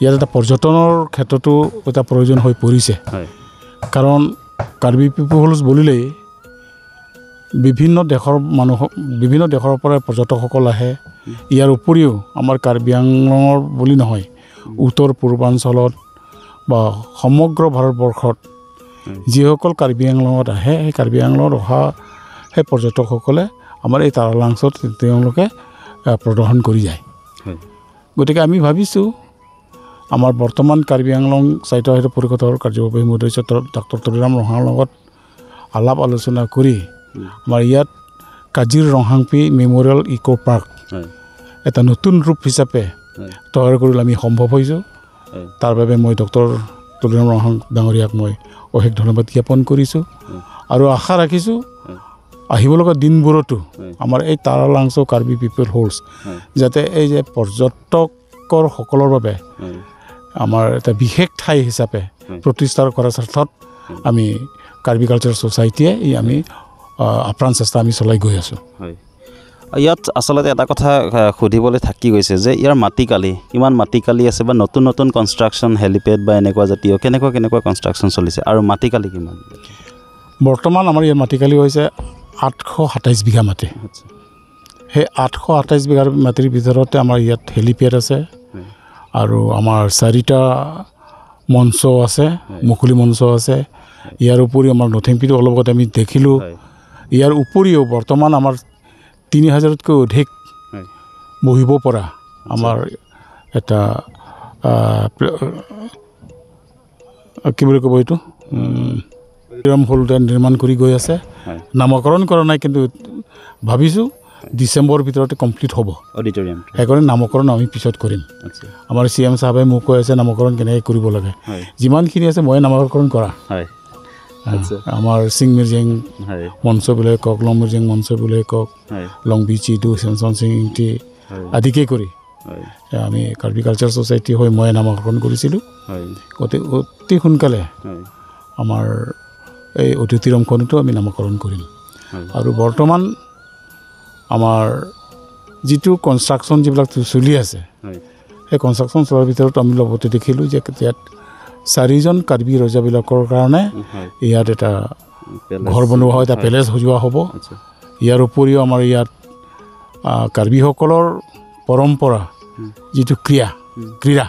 ইয়াত এটা পৰ্যটনৰ ক্ষেত্ৰতো এটা প্ৰয়োজন হৈ পৰিছে। কাৰণ কাৰ্বি পিপলছ বুলিলেই বিভিন্ন দেশৰ মানুহ, বিভিন্ন দেশৰ পৰা পৰ্যটকসকল আহে। ইয়াৰ উপৰিও আমাৰ কাৰ্বি আংলঙৰ বুলি নহয়, উত্তৰ পূৰ্বাঞ্চলত বা সমগ্ৰ ভাৰতবৰ্ষত যিসকল কাৰ্বি আংলঙত আহে, সেই কাৰ্বি আংলঙত অহা সেই পৰ্যটকসকলে আমাৰ এই তাৰালাংছত তেওঁলোকে প্ৰদৰ্শন কৰি যায়। গতিকে আমি ভাবিছোঁ আমাৰ বৰ্তমান কাৰ্বি আংলং স্বায়ত্তশাসিত পৰিষদৰ কাৰ্যবাহী সদস্য ডক্টৰ তুলিৰাম ৰংহাঙৰ লগত আলাপ আলোচনা কৰি আমাৰ ইয়াত কাজিৰ ৰংহাংপি মেম'ৰিয়েল ইক' পাৰ্ক এটা নতুন ৰূপ হিচাপে তৈয়াৰ কৰিবলৈ আমি সম্ভৱ হৈছোঁ। তাৰ বাবে মই ডক্টৰ তুলিৰাম ৰংহাং ডাঙৰীয়াক মই অশেষ ধন্যবাদ জ্ঞাপন কৰিছোঁ আৰু আশা ৰাখিছোঁ আহিব লগা দিনবোৰতো আমাৰ এই তাৰালাংছ' কাৰ্বি পিপল হোলছ যাতে এই যে পৰ্যটকৰ সকলৰ বাবে আমাৰ এটা বিশেষ ঠাই হিচাপে প্ৰতিষ্ঠা কৰাৰ স্বাৰ্থত আমি কাৰ্বি কালচাৰ ছ'চাইটিয়ে এই আমি আপ্ৰাণ চেষ্টা আমি চলাই গৈ আছোঁ। হয়, ইয়াত আচলতে এটা কথা সুধিবলৈ থাকি গৈছে যে ইয়াৰ মাটিকালি কিমান মাটিকালি আছে বা নতুন নতুন কনষ্ট্ৰাকশ্যন হেলিপেড বা এনেকুৱা জাতীয় কেনেকুৱা কেনেকুৱা কনষ্ট্ৰাকশ্যন চলিছে আৰু মাটিকালি কিমান? বৰ্তমান আমাৰ ইয়াৰ মাটিকালি হৈছে 827 বিঘা মাটি। সেই 828 বিঘাৰ মাটিৰ ভিতৰতে আমাৰ ইয়াত হেলিপেড আছে আৰু আমাৰ 4টা মঞ্চ আছে, মুকলি মঞ্চ আছে। ইয়াৰ উপৰিও আমাৰ নথেংপিটো অলপ আগতে আমি দেখিলোঁ। ইয়াৰ উপৰিও বৰ্তমান আমাৰ 3000তকৈ অধিক বহিব পৰা আমাৰ এটা কি বুলি ক'ব এইটো হল নিৰ্মাণ কৰি গৈ আছে। নামকৰণ কৰা নাই, কিন্তু ভাবিছোঁ ডিচেম্বৰৰ ভিতৰতে কমপ্লিট হ'ব অডিটৰিয়াম। সেইকাৰণে নামকৰণ আমি পিছত কৰিম। আমাৰ চি এম চাহাবে মোক কৈ আছে নামকৰণ কেনেকৈ কৰিব লাগে, যিমানখিনি আছে মই নামকৰণ কৰা। আমাৰ সিং মিৰ্জেং মঞ্চ বুলিয়ে কওক, লং মিৰ্জেং মঞ্চ বুলিয়ে কওক, লং বি চিডু, চেমচন সিং ইংটি আদিকে কৰি আমি কাৰ্বি কালচাৰ ছ'চাইটি হৈ মই নামকৰণ কৰিছিলোঁ। অতি অতি সোনকালে আমাৰ এই অডিটৰিয়ামখনতো আমি নামকৰণ কৰিম। আৰু বৰ্তমান আমাৰ যিটো কনষ্ট্ৰাকশ্যন যিবিলাক চলি আছে, সেই কনষ্ট্ৰাকশ্যন চলাৰ ভিতৰত আমি লগতে দেখিলোঁ যে ইয়াত 4জন কাৰ্বি ৰজাবিলাকৰ কাৰণে ইয়াত এটা ঘৰ বনোৱা হয়, এটা পেলেচ সজোৱা হ'ব। ইয়াৰ উপৰিও আমাৰ ইয়াত কাৰ্বিসকলৰ পৰম্পৰা যিটো ক্ৰীড়া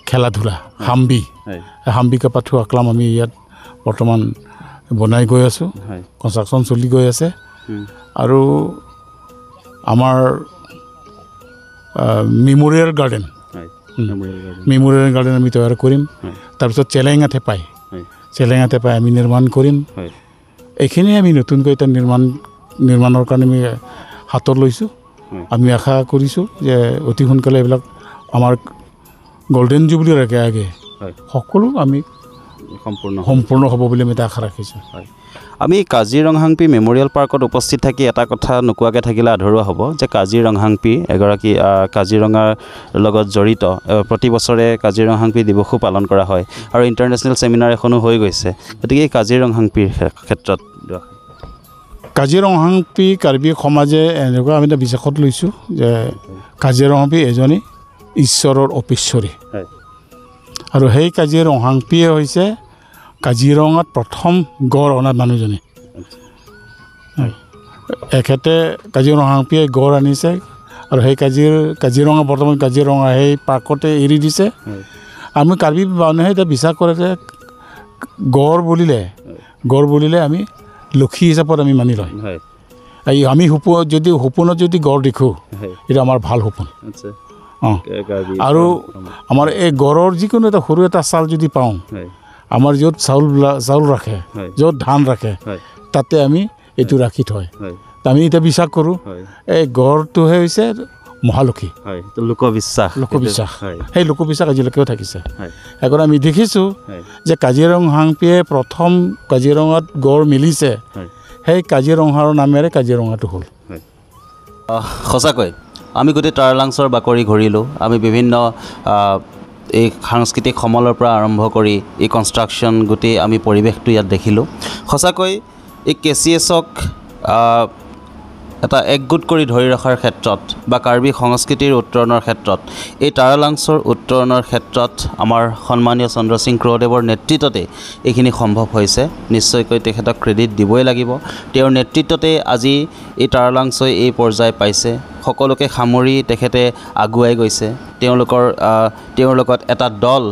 খেলা ধূলা হাম্বি, হাম্বি কাপাথু আকলাম আমি ইয়াত বৰ্তমান বনাই গৈ আছোঁ, কনষ্ট্ৰাকশ্যন চলি গৈ আছে। আৰু আমাৰ মেম'ৰিয়েল গাৰ্ডেন, মেম'ৰিয়েল গাৰ্ডেন আমি তৈয়াৰ কৰিম। তাৰপিছত চেলেঙা থেপাই, চেলেঙা থেপাই আমি নিৰ্মাণ কৰিম। এইখিনিয়ে আমি নতুনকৈ এটা নিৰ্মাণৰ কাৰণে আমি হাতত লৈছোঁ। আমি আশা কৰিছোঁ যে অতি সোনকালে এইবিলাক আমাৰ গল্ডেন জুবুলিৰ আগে আগে সকলো আমি সম্পূৰ্ণ হ'ব বুলি আমি এটা আশা ৰাখিছোঁ। আমি কাজিৰঙাহাংপি মেম'ৰিয়েল পাৰ্কত উপস্থিত থাকি এটা কথা নোকোৱাকৈ থাকিলে আধৰুৱা হ'ব যে কাজিৰঙাহাংপি এগৰাকী কাজিৰঙাৰ লগত জড়িত, প্ৰতি বছৰে কাজিৰঙাহাংপি দিৱসো পালন কৰা হয় আৰু ইণ্টাৰনেশ্যনেল ছেমিনাৰ এখনো হৈ গৈছে। গতিকে এই কাজিৰঙাহাংপিৰ ক্ষেত্ৰত কাজিৰঙাহাংপি কাৰ্বি সমাজে এনেকুৱা আমি এটা বিশ্বাসত লৈছোঁ যে কাজিৰঙাহাংপি এজনী ঈশ্বৰৰ অপেশ্বৰী আৰু সেই কাজিৰঙাহাংপিয়ে হৈছে কাজিৰঙাত প্ৰথম গড় অনা মানুহজনী। এখেতে কাজিৰঙাহাংপিয়ে গড় আনিছে আৰু সেই কাজিৰঙা বৰ্তমান কাজিৰঙা সেই পাৰ্কতে এৰি দিছে। আমি কাৰ্বি মানুহে এতিয়া বিশ্বাস কৰে যে গড় বুলিলে আমি লক্ষী হিচাপত আমি মানি লয়। এই আমি সপোনত যদি গড় দেখোঁ এইটো আমাৰ ভাল সপোন। অঁ, আৰু আমাৰ এই গড়ৰ যিকোনো এটা সৰু এটা চাল যদি পাওঁ, আমাৰ য'ত চাউল ৰাখে, য'ত ধান ৰাখে, তাতে আমি এইটো ৰাখি থয়। আমি এতিয়া বিশ্বাস কৰোঁ এই গড়টোহে হৈছে মহালক্ষী, লোকবিশ্বাস। লোকবিশ্বাস, সেই লোকবিশ্বাস আজিলৈকেও থাকিছে। সেইকাৰণে আমি দেখিছোঁ যে কাজিৰঙাহাংপিয়ে প্ৰথম কাজিৰঙাত গড় মিলিছে, সেই কাজিৰঙাৰ নামেৰে কাজিৰঙাটো হ'ল। সঁচাকৈ আমি গোটেই তাৰালাংছৰ বাকৰি ঘূৰিলোঁ, আমি বিভিন্ন এই সাংস্কৃতিক সমলৰ পৰা আৰম্ভ কৰি এই কনষ্ট্ৰাকশ্যন গোটেই আমি পৰিৱেশটো ইয়াত দেখিলোঁ। সঁচাকৈ এই কে চি এছক এটা একগোট কৰি ধৰি ৰখাৰ ক্ষেত্ৰত বা কাৰ্বি সংস্কৃতিৰ উত্তৰণৰ ক্ষেত্ৰত, এই তাৰালাংছৰ উত্তৰণৰ ক্ষেত্ৰত আমাৰ সন্মানীয় চন্দ্ৰসিং ক্ৰদেৱৰ নেতৃত্বতে এইখিনি সম্ভৱ হৈছে। নিশ্চয়কৈ তেখেতক ক্ৰেডিট দিবই লাগিব। তেওঁৰ নেতৃত্বতে আজি এই তাৰালাংছই এই পৰ্যায় পাইছে। সকলোকে সামৰি তেখেতে আগুৱাই গৈছে। তেওঁৰ লগত এটা দল,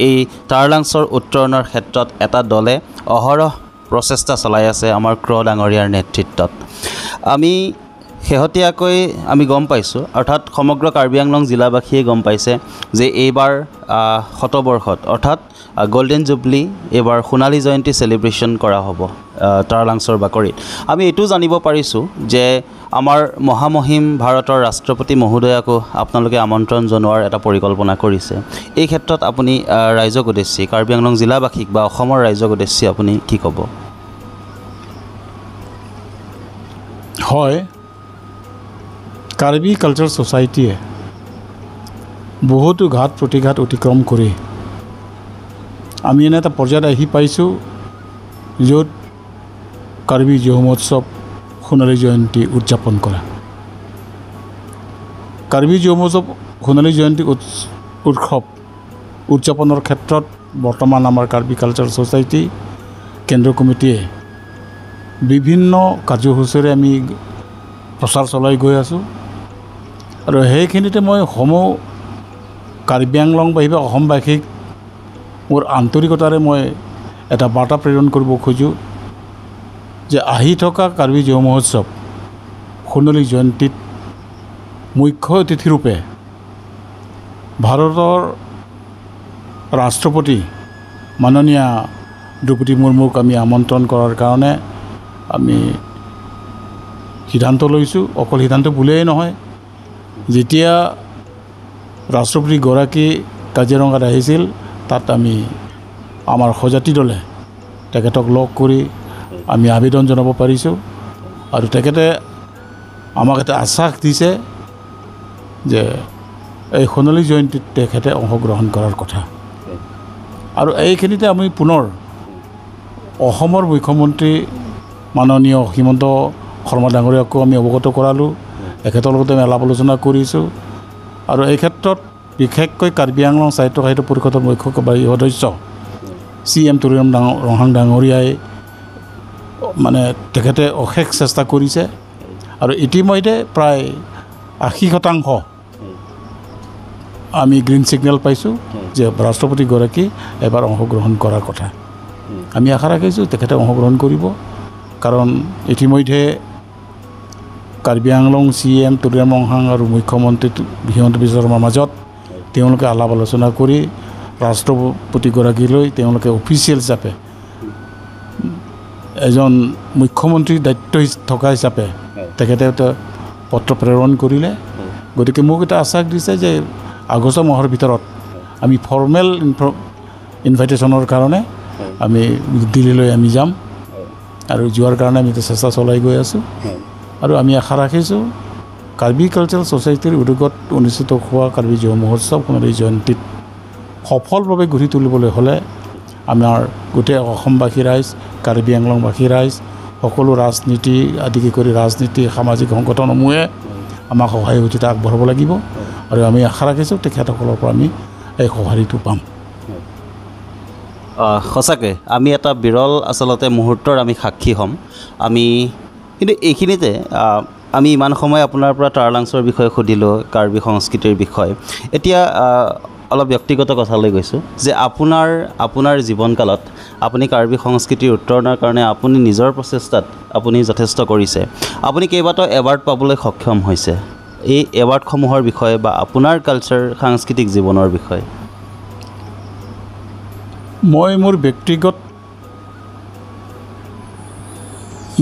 এই তাৰালাংছৰ উত্তৰণৰ ক্ষেত্ৰত এটা দলে অহৰহ প্ৰচেষ্টা চলাই আছে আমাৰ ক্ৰ ডাঙৰীয়াৰ নেতৃত্বত। আমি শেহতীয়াকৈ আমি গম পাইছোঁ, অৰ্থাৎ সমগ্ৰ কাৰ্বি আংলং জিলাবাসীয়ে গম পাইছে যে এইবাৰ শতবৰ্ষত অৰ্থাৎ গল্ডেন জুবলি, এইবাৰ সোণালী জয়ন্তী চেলিব্ৰেশ্যন কৰা হ'ব তাৰালাংছৰ বাকৰিত। আমি এইটো জানিব পাৰিছোঁ যে আমাৰ মহামহিম ভাৰতৰ ৰাষ্ট্ৰপতি মহোদয়াকো আপোনালোকে আমন্ত্ৰণ জনোৱাৰ এটা পৰিকল্পনা কৰিছে। এই ক্ষেত্ৰত আপুনি ৰাইজক উদ্দেশ্যি, কাৰ্বি আংলং জিলাবাসীক বা অসমৰ ৰাইজক উদ্দেশ্যি আপুনি কি ক'ব? হয়, কাৰ্বি কালচাৰ ছ'চাইটিয়ে বহুতো ঘাত প্ৰতিঘাত অতিক্ৰম কৰি আমি এনে এটা পৰ্যায়ত আহি পাইছোঁ য'ত কাৰ্বি জিহু মহোৎসৱ সোণালী জয়ন্তী উদযাপন কৰা। কাৰ্বি জিহু মহোৎসৱ সোণালী জয়ন্তী উৎসৱ উদযাপনৰ ক্ষেত্ৰত বৰ্তমান আমাৰ কাৰ্বি কালচাৰ ছ'চাইটি কেন্দ্ৰীয় কমিটিয়ে বিভিন্ন কাৰ্যসূচীৰে আমি প্ৰচাৰ চলাই গৈ আছোঁ। আৰু সেইখিনিতে মই সমূহ কাৰ্বি আংলংবাসী বা অসমবাসীক মোৰ আন্তৰিকতাৰে মই এটা বাৰ্তা প্ৰেৰণ কৰিব খোজোঁ যে আহি থকা কাৰ্বি জিহু মহোৎসৱ সোণালী জয়ন্তীত মুখ্য অতিথিৰূপে ভাৰতৰ ৰাষ্ট্ৰপতি মাননীয়া দ্ৰৌপদী মুৰ্মুক আমি আমন্ত্ৰণ কৰাৰ কাৰণে আমি সিদ্ধান্ত লৈছোঁ। অকল সিদ্ধান্ত বুলিয়েই নহয়, যেতিয়া ৰাষ্ট্ৰপতিগৰাকী কাজিৰঙাত আহিছিল তাত আমি আমাৰ সজাতি দলে তেখেতক লগ কৰি আমি আবেদন জনাব পাৰিছোঁ আৰু তেখেতে আমাক এটা আশ্বাস দিছে যে এই সোণালী জয়ন্তীত তেখেতে অংশগ্ৰহণ কৰাৰ কথা। আৰু এইখিনিতে আমি পুনৰ অসমৰ মুখ্যমন্ত্ৰী মাননীয় হিমন্ত শৰ্মা ডাঙৰীয়াকো আমি অৱগত কৰালোঁ, তেখেতৰ লগতে আমি আলাপ আলোচনা কৰিছোঁ। আৰু এই ক্ষেত্ৰত বিশেষকৈ কাৰ্বি আংলং সাহিত্য সাহিত্য পৰিষদৰ মুখ্য সদস্য চি এম তুলিৰাম ৰংহাং ডাঙৰীয়াই মানে তেখেতে অশেষ চেষ্টা কৰিছে আৰু ইতিমধ্যে প্ৰায় 80% আমি গ্ৰীণ ছিগনেল পাইছোঁ যে ৰাষ্ট্ৰপতিগৰাকী এবাৰ অংশগ্ৰহণ কৰাৰ কথা। আমি আশা ৰাখিছোঁ তেখেতে অংশগ্ৰহণ কৰিব, কাৰণ ইতিমধ্যে কাৰ্বি আংলং চি এম তুলিৰাম ৰংহাং আৰু মুখ্যমন্ত্ৰী হিমন্ত বিশ্ব শৰ্মাৰ মাজত তেওঁলোকে আলাপ আলোচনা কৰি ৰাষ্ট্ৰপতিগৰাকীলৈ তেওঁলোকে অফিচিয়েল হিচাপে এজন মুখ্যমন্ত্ৰীৰ দায়িত্ব থকা হিচাপে তেখেতে এটা পত্ৰ প্ৰেৰণ কৰিলে। গতিকে মোক এটা আশ্বাস দিছে যে আগষ্ট মাহৰ ভিতৰত আমি ফৰ্মেল ইনভাইটেশ্যনৰ কাৰণে আমি দিল্লীলৈ আমি যাম আৰু যোৱাৰ কাৰণে আমি এতিয়া চেষ্টা চলাই গৈ আছোঁ। আৰু আমি আশা ৰাখিছোঁ কাৰ্বি কালচাৰেল ছ'চাইটিৰ উদ্যোগত অনুষ্ঠিত হোৱা কাৰ্বি জিহু মহোৎসৱ সোণালী জয়ন্তীত সফলভাৱে গঢ়ি তুলিবলৈ হ'লে আমাৰ গোটেই অসমবাসী ৰাইজ, কাৰ্বি আংলংবাসী ৰাইজ, সকলো ৰাজনীতি আদিকে কৰি ৰাজনীতি সামাজিক সংগঠনসমূহে আমাক সহায় সহযোগিতা আগবঢ়াব লাগিব আৰু আমি আশা ৰাখিছোঁ তেখেতসকলৰ পৰা আমি এই সঁহাৰিটো পাম। সঁচাকৈ আমি এটা বিৰল আচলতে মুহূৰ্তৰ আমি সাক্ষী হ'ম আমি। কিন্তু এইখিনিতে আমি ইমান সময় আপোনাৰ পৰা তাৰালাংছৰ বিষয়ে সুধিলোঁ, কাৰ্বি সংস্কৃতিৰ বিষয়ে, এতিয়া অলপ ব্যক্তিগত কথালৈ গৈছোঁ যে আপোনাৰ জীৱনকালত আপুনি কাৰ্বি সংস্কৃতিৰ উত্তৰণৰ কাৰণে আপুনি নিজৰ প্ৰচেষ্টাত আপুনি যথেষ্ট কৰিছে, আপুনি কেইবাটাও এৱাৰ্ড পাবলৈ সক্ষম হৈছে। এই এৱাৰ্ডসমূহৰ বিষয়ে বা আপোনাৰ কালচাৰ সাংস্কৃতিক জীৱনৰ বিষয়ে। মই মোৰ ব্যক্তিগত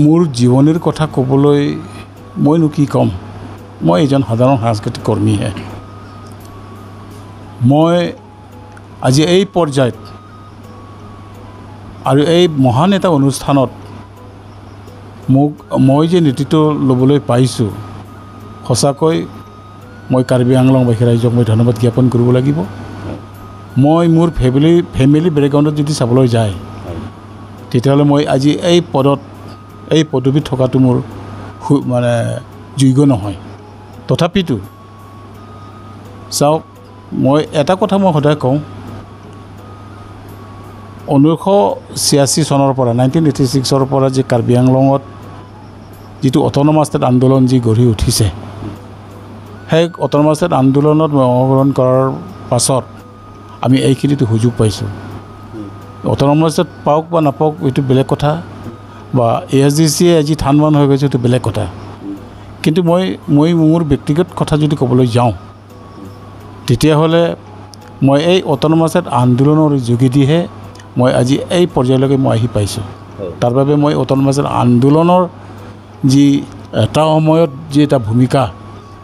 মোৰ জীৱনীৰ কথা ক'বলৈ মইনো কি ক'ম, মই এজন সাধাৰণ সাংস্কৃতিক কৰ্মীহে। মই আজি এই পৰ্যায়ত আৰু এই মহান এটা অনুষ্ঠানত মই যে নেতৃত্ব ল'বলৈ পাইছোঁ, সঁচাকৈ মই কাৰ্বি আংলংবাসী ৰাইজক মই ধন্যবাদ জ্ঞাপন কৰিব লাগিব। মই মোৰ ফেমিলি বেকগ্ৰাউণ্ডত যদি চাবলৈ যায়, তেতিয়াহ'লে মই আজি এই পদত, এই পদবীত থকাটো মোৰ মানে যোগ্য নহয়। তথাপিতো চাওক, মই এটা কথা মই সদায় কওঁ, 1986 চনৰ পৰা, 1986ৰ পৰা যি কাৰ্বি আংলঙত যিটো অট'নমাছ ষ্টেট আন্দোলন যি গঢ়ি উঠিছে, সেই অট'নমাছ ষ্টেট আন্দোলনত মই অংশগ্ৰহণ কৰাৰ পাছত আমি এইখিনিতো সুযোগ পাইছোঁ। অট'নমাছ ষ্টেট পাওক বা নাপাওক এইটো বেলেগ কথা, বা ASDCয়ে আজি থান বান হৈ গৈছে এইটো বেলেগ কথা। কিন্তু মই মই মোৰ ব্যক্তিগত কথা যদি ক'বলৈ যাওঁ, তেতিয়াহ'লে মই এই অট'নমাছ ষ্টেট আন্দোলনৰ যোগেদিহে মই আজি এই পৰ্যায়লৈকে মই আহি পাইছোঁ। তাৰ বাবে মই অট'নমাছ ষ্টেট আন্দোলনৰ যি এটা সময়ত যি এটা ভূমিকা,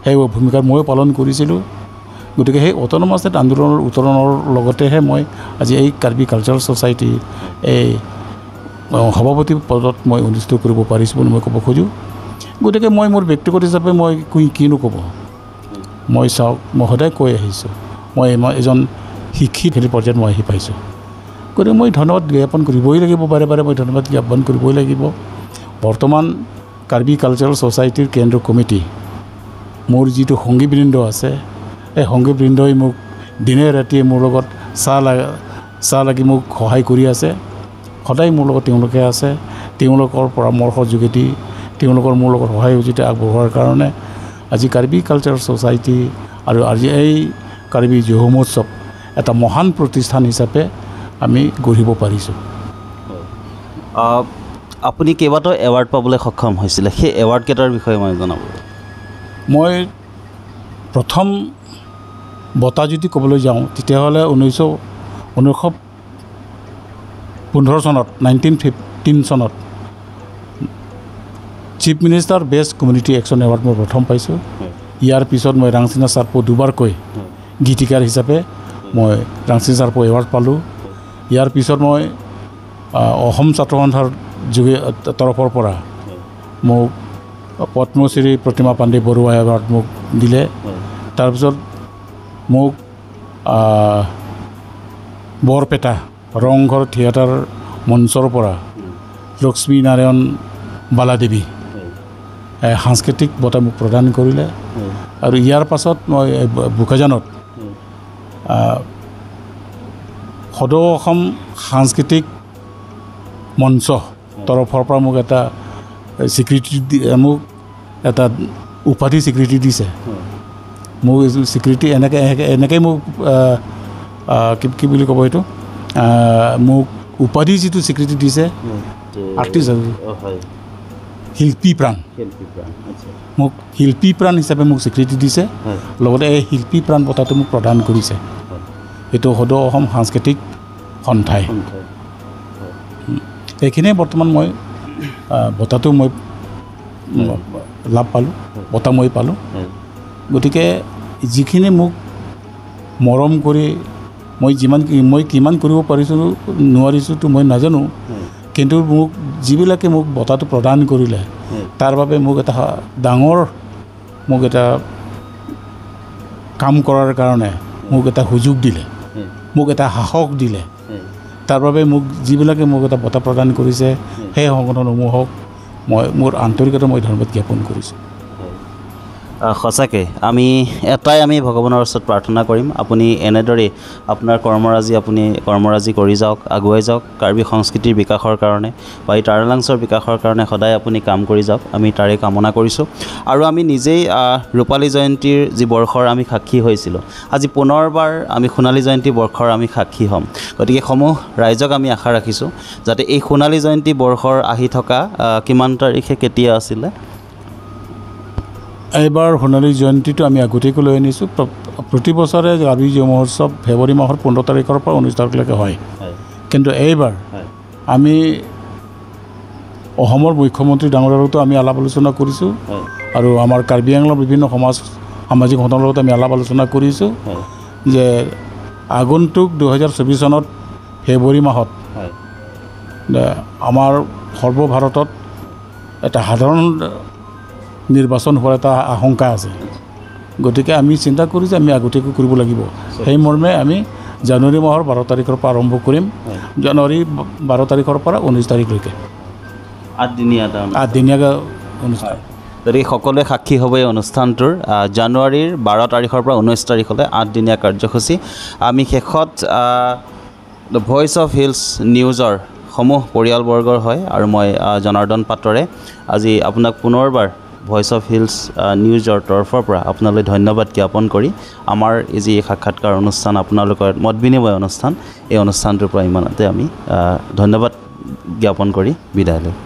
সেই ভূমিকা ময়ো পালন কৰিছিলোঁ। গতিকে সেই অট'নমাছ ষ্টেট আন্দোলনৰ উত্তৰণৰ লগতেহে মই আজি এই কাৰ্বি কালচাৰেল ছ'চাইটি এই সভাপতি পদত মই অনুষ্ঠিত কৰিব পাৰিছোঁ বুলি মই ক'ব খোজোঁ। গতিকে মই মোৰ ব্যক্তিগত হিচাপে মই কিনো ক'ব, মই চাওক, মই সদায় কৈ আহিছোঁ, মই এজন শিক্ষিত পৰ্যায়ত মই আহি পাইছোঁ। গতিকে মই ধন্যবাদ জ্ঞাপন কৰিবই লাগিব, বাৰে বাৰে মই ধন্যবাদ জ্ঞাপন কৰিবই লাগিব। বৰ্তমান কাৰ্বি কালচাৰেল ছ'চাইটিৰ কেন্দ্ৰীয় কমিটি, মোৰ যিটো সংগীবৃন্দ আছে, এই সংগীবৃন্দই মোক দিনে ৰাতিয়ে মোৰ লগত চাহ লাগি মোক সহায় কৰি আছে, সদায় মোৰ লগত তেওঁলোকে আছে। তেওঁলোকৰ পৰামৰ্শৰ যোগেদি, তেওঁলোকৰ মোৰ লগত সহায় সহযোগিতা আগবঢ়োৱাৰ কাৰণে আজি কাৰ্বি কালচাৰেল ছ'চাইটি আৰু আজি এই কাৰ্বি জহু মহোৎসৱ এটা মহান প্ৰতিষ্ঠান হিচাপে আমি গঢ়িব পাৰিছোঁ। আপুনি কেইবাটাও এৱাৰ্ড পাবলৈ সক্ষম হৈছিলে, সেই এৱাৰ্ডকেইটাৰ বিষয়ে মই জনাব। মই প্ৰথম বঁটা যদি ক'বলৈ যাওঁ, তেতিয়াহ'লে 1915 চনত, 1915 চনত chief minister best community action award মই প্ৰথম পাইছোঁ। ইয়াৰ পিছত মই ৰাংচিনা চাৰপো দুবাৰকৈ গীতিকাৰ হিচাপে মই ৰাংচিনা চাৰপো এৱাৰ্ড পালোঁ। ইয়াৰ পিছত মই অসম ছাত্ৰ সন্থাৰ যোগে তৰফৰ পৰা মোক পদ্মশ্ৰী প্ৰতিমা পাণ্ডে বৰুৱা এৱাৰ্ড মোক দিলে। তাৰপিছত মোক বৰপেটা ৰংঘৰ থিয়েটাৰ মঞ্চৰ পৰা লক্ষ্মী নাৰায়ণ বালাদেৱী সাংস্কৃতিক বঁটা মোক প্ৰদান কৰিলে। আৰু ইয়াৰ পাছত মই বোকাজানত সদৌ অসম সাংস্কৃতিক মঞ্চ তৰফৰ পৰা মোক এটা স্বীকৃতি, মোক এটা উপাধি স্বীকৃতি দিছে। মোক স্বীকৃতি এনেকৈ মোক কি বুলি ক'ব এইটো, মোক উপাধি যিটো স্বীকৃতি দিছে, আৰ্টিষ্ট শিল্পী প্ৰাণ, মোক শিল্পী প্ৰাণ হিচাপে মোক স্বীকৃতি দিছে। লগতে এই শিল্পী প্ৰাণ বঁটাটো মোক প্ৰদান কৰিছে, এইটো সদৌ অসম সাংস্কৃতিক সন্থাই। এইখিনিয়ে বৰ্তমান মই বঁটাটো মই লাভ পালোঁ, বঁটা মই পালোঁ। গতিকে যিখিনি মোক মৰম কৰি মই যিমান মই কিমান কৰিব পাৰিছোঁ নোৱাৰিছোঁতো মই নাজানো, কিন্তু মোক যিবিলাকে মোক বঁটাটো প্ৰদান কৰিলে তাৰ বাবে মোক এটা ডাঙৰ মোক এটা কাম কৰাৰ কাৰণে মোক এটা সুযোগ দিলে, মোক এটা সাহস দিলে। তাৰ বাবে মোক যিবিলাকে মোক এটা বঁটা প্ৰদান কৰিছে সেই সংগঠনসমূহক মই মোৰ আন্তৰিকতা মই ধন্যবাদ জ্ঞাপন কৰিছোঁ। সঁচাকৈ আমি এটাই আমি ভগৱানৰ ওচৰত প্ৰাৰ্থনা কৰিম, আপুনি এনেদৰেই আপোনাৰ কৰ্মৰাজি আপুনি কৰ্মৰাজি কৰি যাওক, আগুৱাই যাওক। কাৰ্বি সংস্কৃতিৰ বিকাশৰ কাৰণে বা এই তাৰালাংছৰ বিকাশৰ কাৰণে সদায় আপুনি কাম কৰি যাওক, আমি তাৰে কামনা কৰিছোঁ। আৰু আমি নিজেই ৰূপালী জয়ন্তীৰ যি বৰ্ষৰ আমি সাক্ষী হৈছিলোঁ, আজি পুনৰবাৰ আমি সোণালী জয়ন্তী বৰ্ষৰ আমি সাক্ষী হ'ম। গতিকে সমূহ ৰাইজক আমি আশা ৰাখিছোঁ যাতে এই সোণালী জয়ন্তী বৰ্ষৰ আহি থকা কিমান তাৰিখে কেতিয়া আছিলে এইবাৰ সোণালী জয়ন্তীটো আমি আগতীয়াকৈ লৈ আনিছোঁ। প্ৰতি বছৰে কাৰ্বি জহু মহোৎসৱ ফেব্ৰুৱাৰী মাহৰ 15 তাৰিখৰ পৰা 19 তাৰিখলৈকে হয়, কিন্তু এইবাৰ আমি অসমৰ মুখ্যমন্ত্ৰী ডাঙৰীয়াৰ লগতো আমি আলাপ আলোচনা কৰিছোঁ আৰু আমাৰ কাৰ্বি আংলঙৰ বিভিন্ন সমাজ সামাজিক সংগঠনৰ লগত আমি আলাপ আলোচনা কৰিছোঁ যে আগন্তুক 2024 চনত ফেব্ৰুৱাৰী মাহত আমাৰ সৰ্বভাৰতত এটা সাধাৰণ নিৰ্বাচন হোৱাৰ এটা আশংকা আছে। গতিকে আমি চিন্তা কৰোঁ যে আমি আগতীয়াকৈ কৰিব লাগিব। সেই মৰ্মে আমি জানুৱাৰী মাহৰ 12 তাৰিখৰ পৰা আৰম্ভ কৰিম। জানুৱাৰী 12 তাৰিখৰ পৰা 19 তাৰিখলৈকে 8দিনীয়া, 8দিনীয়া অনুষ্ঠান। গতিকে সকলোৱে সাক্ষী হ'ব এই অনুষ্ঠানটোৰ। জানুৱাৰীৰ 12 তাৰিখৰ পৰা 19 তাৰিখলৈ 8দিনীয়া কাৰ্যসূচী। আমি শেষত the voice of hills নিউজৰ সমূহ পৰিয়ালবৰ্গৰ হয় আৰু মই জনাৰ্দন পাটৰে আজি আপোনাক পুনৰবাৰ ভইচ অফ হিলছ নিউজৰ তৰফৰ পৰা আপোনালৈ ধন্যবাদ জ্ঞাপন কৰি আমাৰ এই যি সাক্ষাৎকাৰ অনুষ্ঠান, আপোনালোকৰ মত বিনিময় অনুষ্ঠান, এই অনুষ্ঠানটোৰ পৰা ইমানতে আমি ধন্যবাদ জ্ঞাপন কৰি বিদায় লওঁ।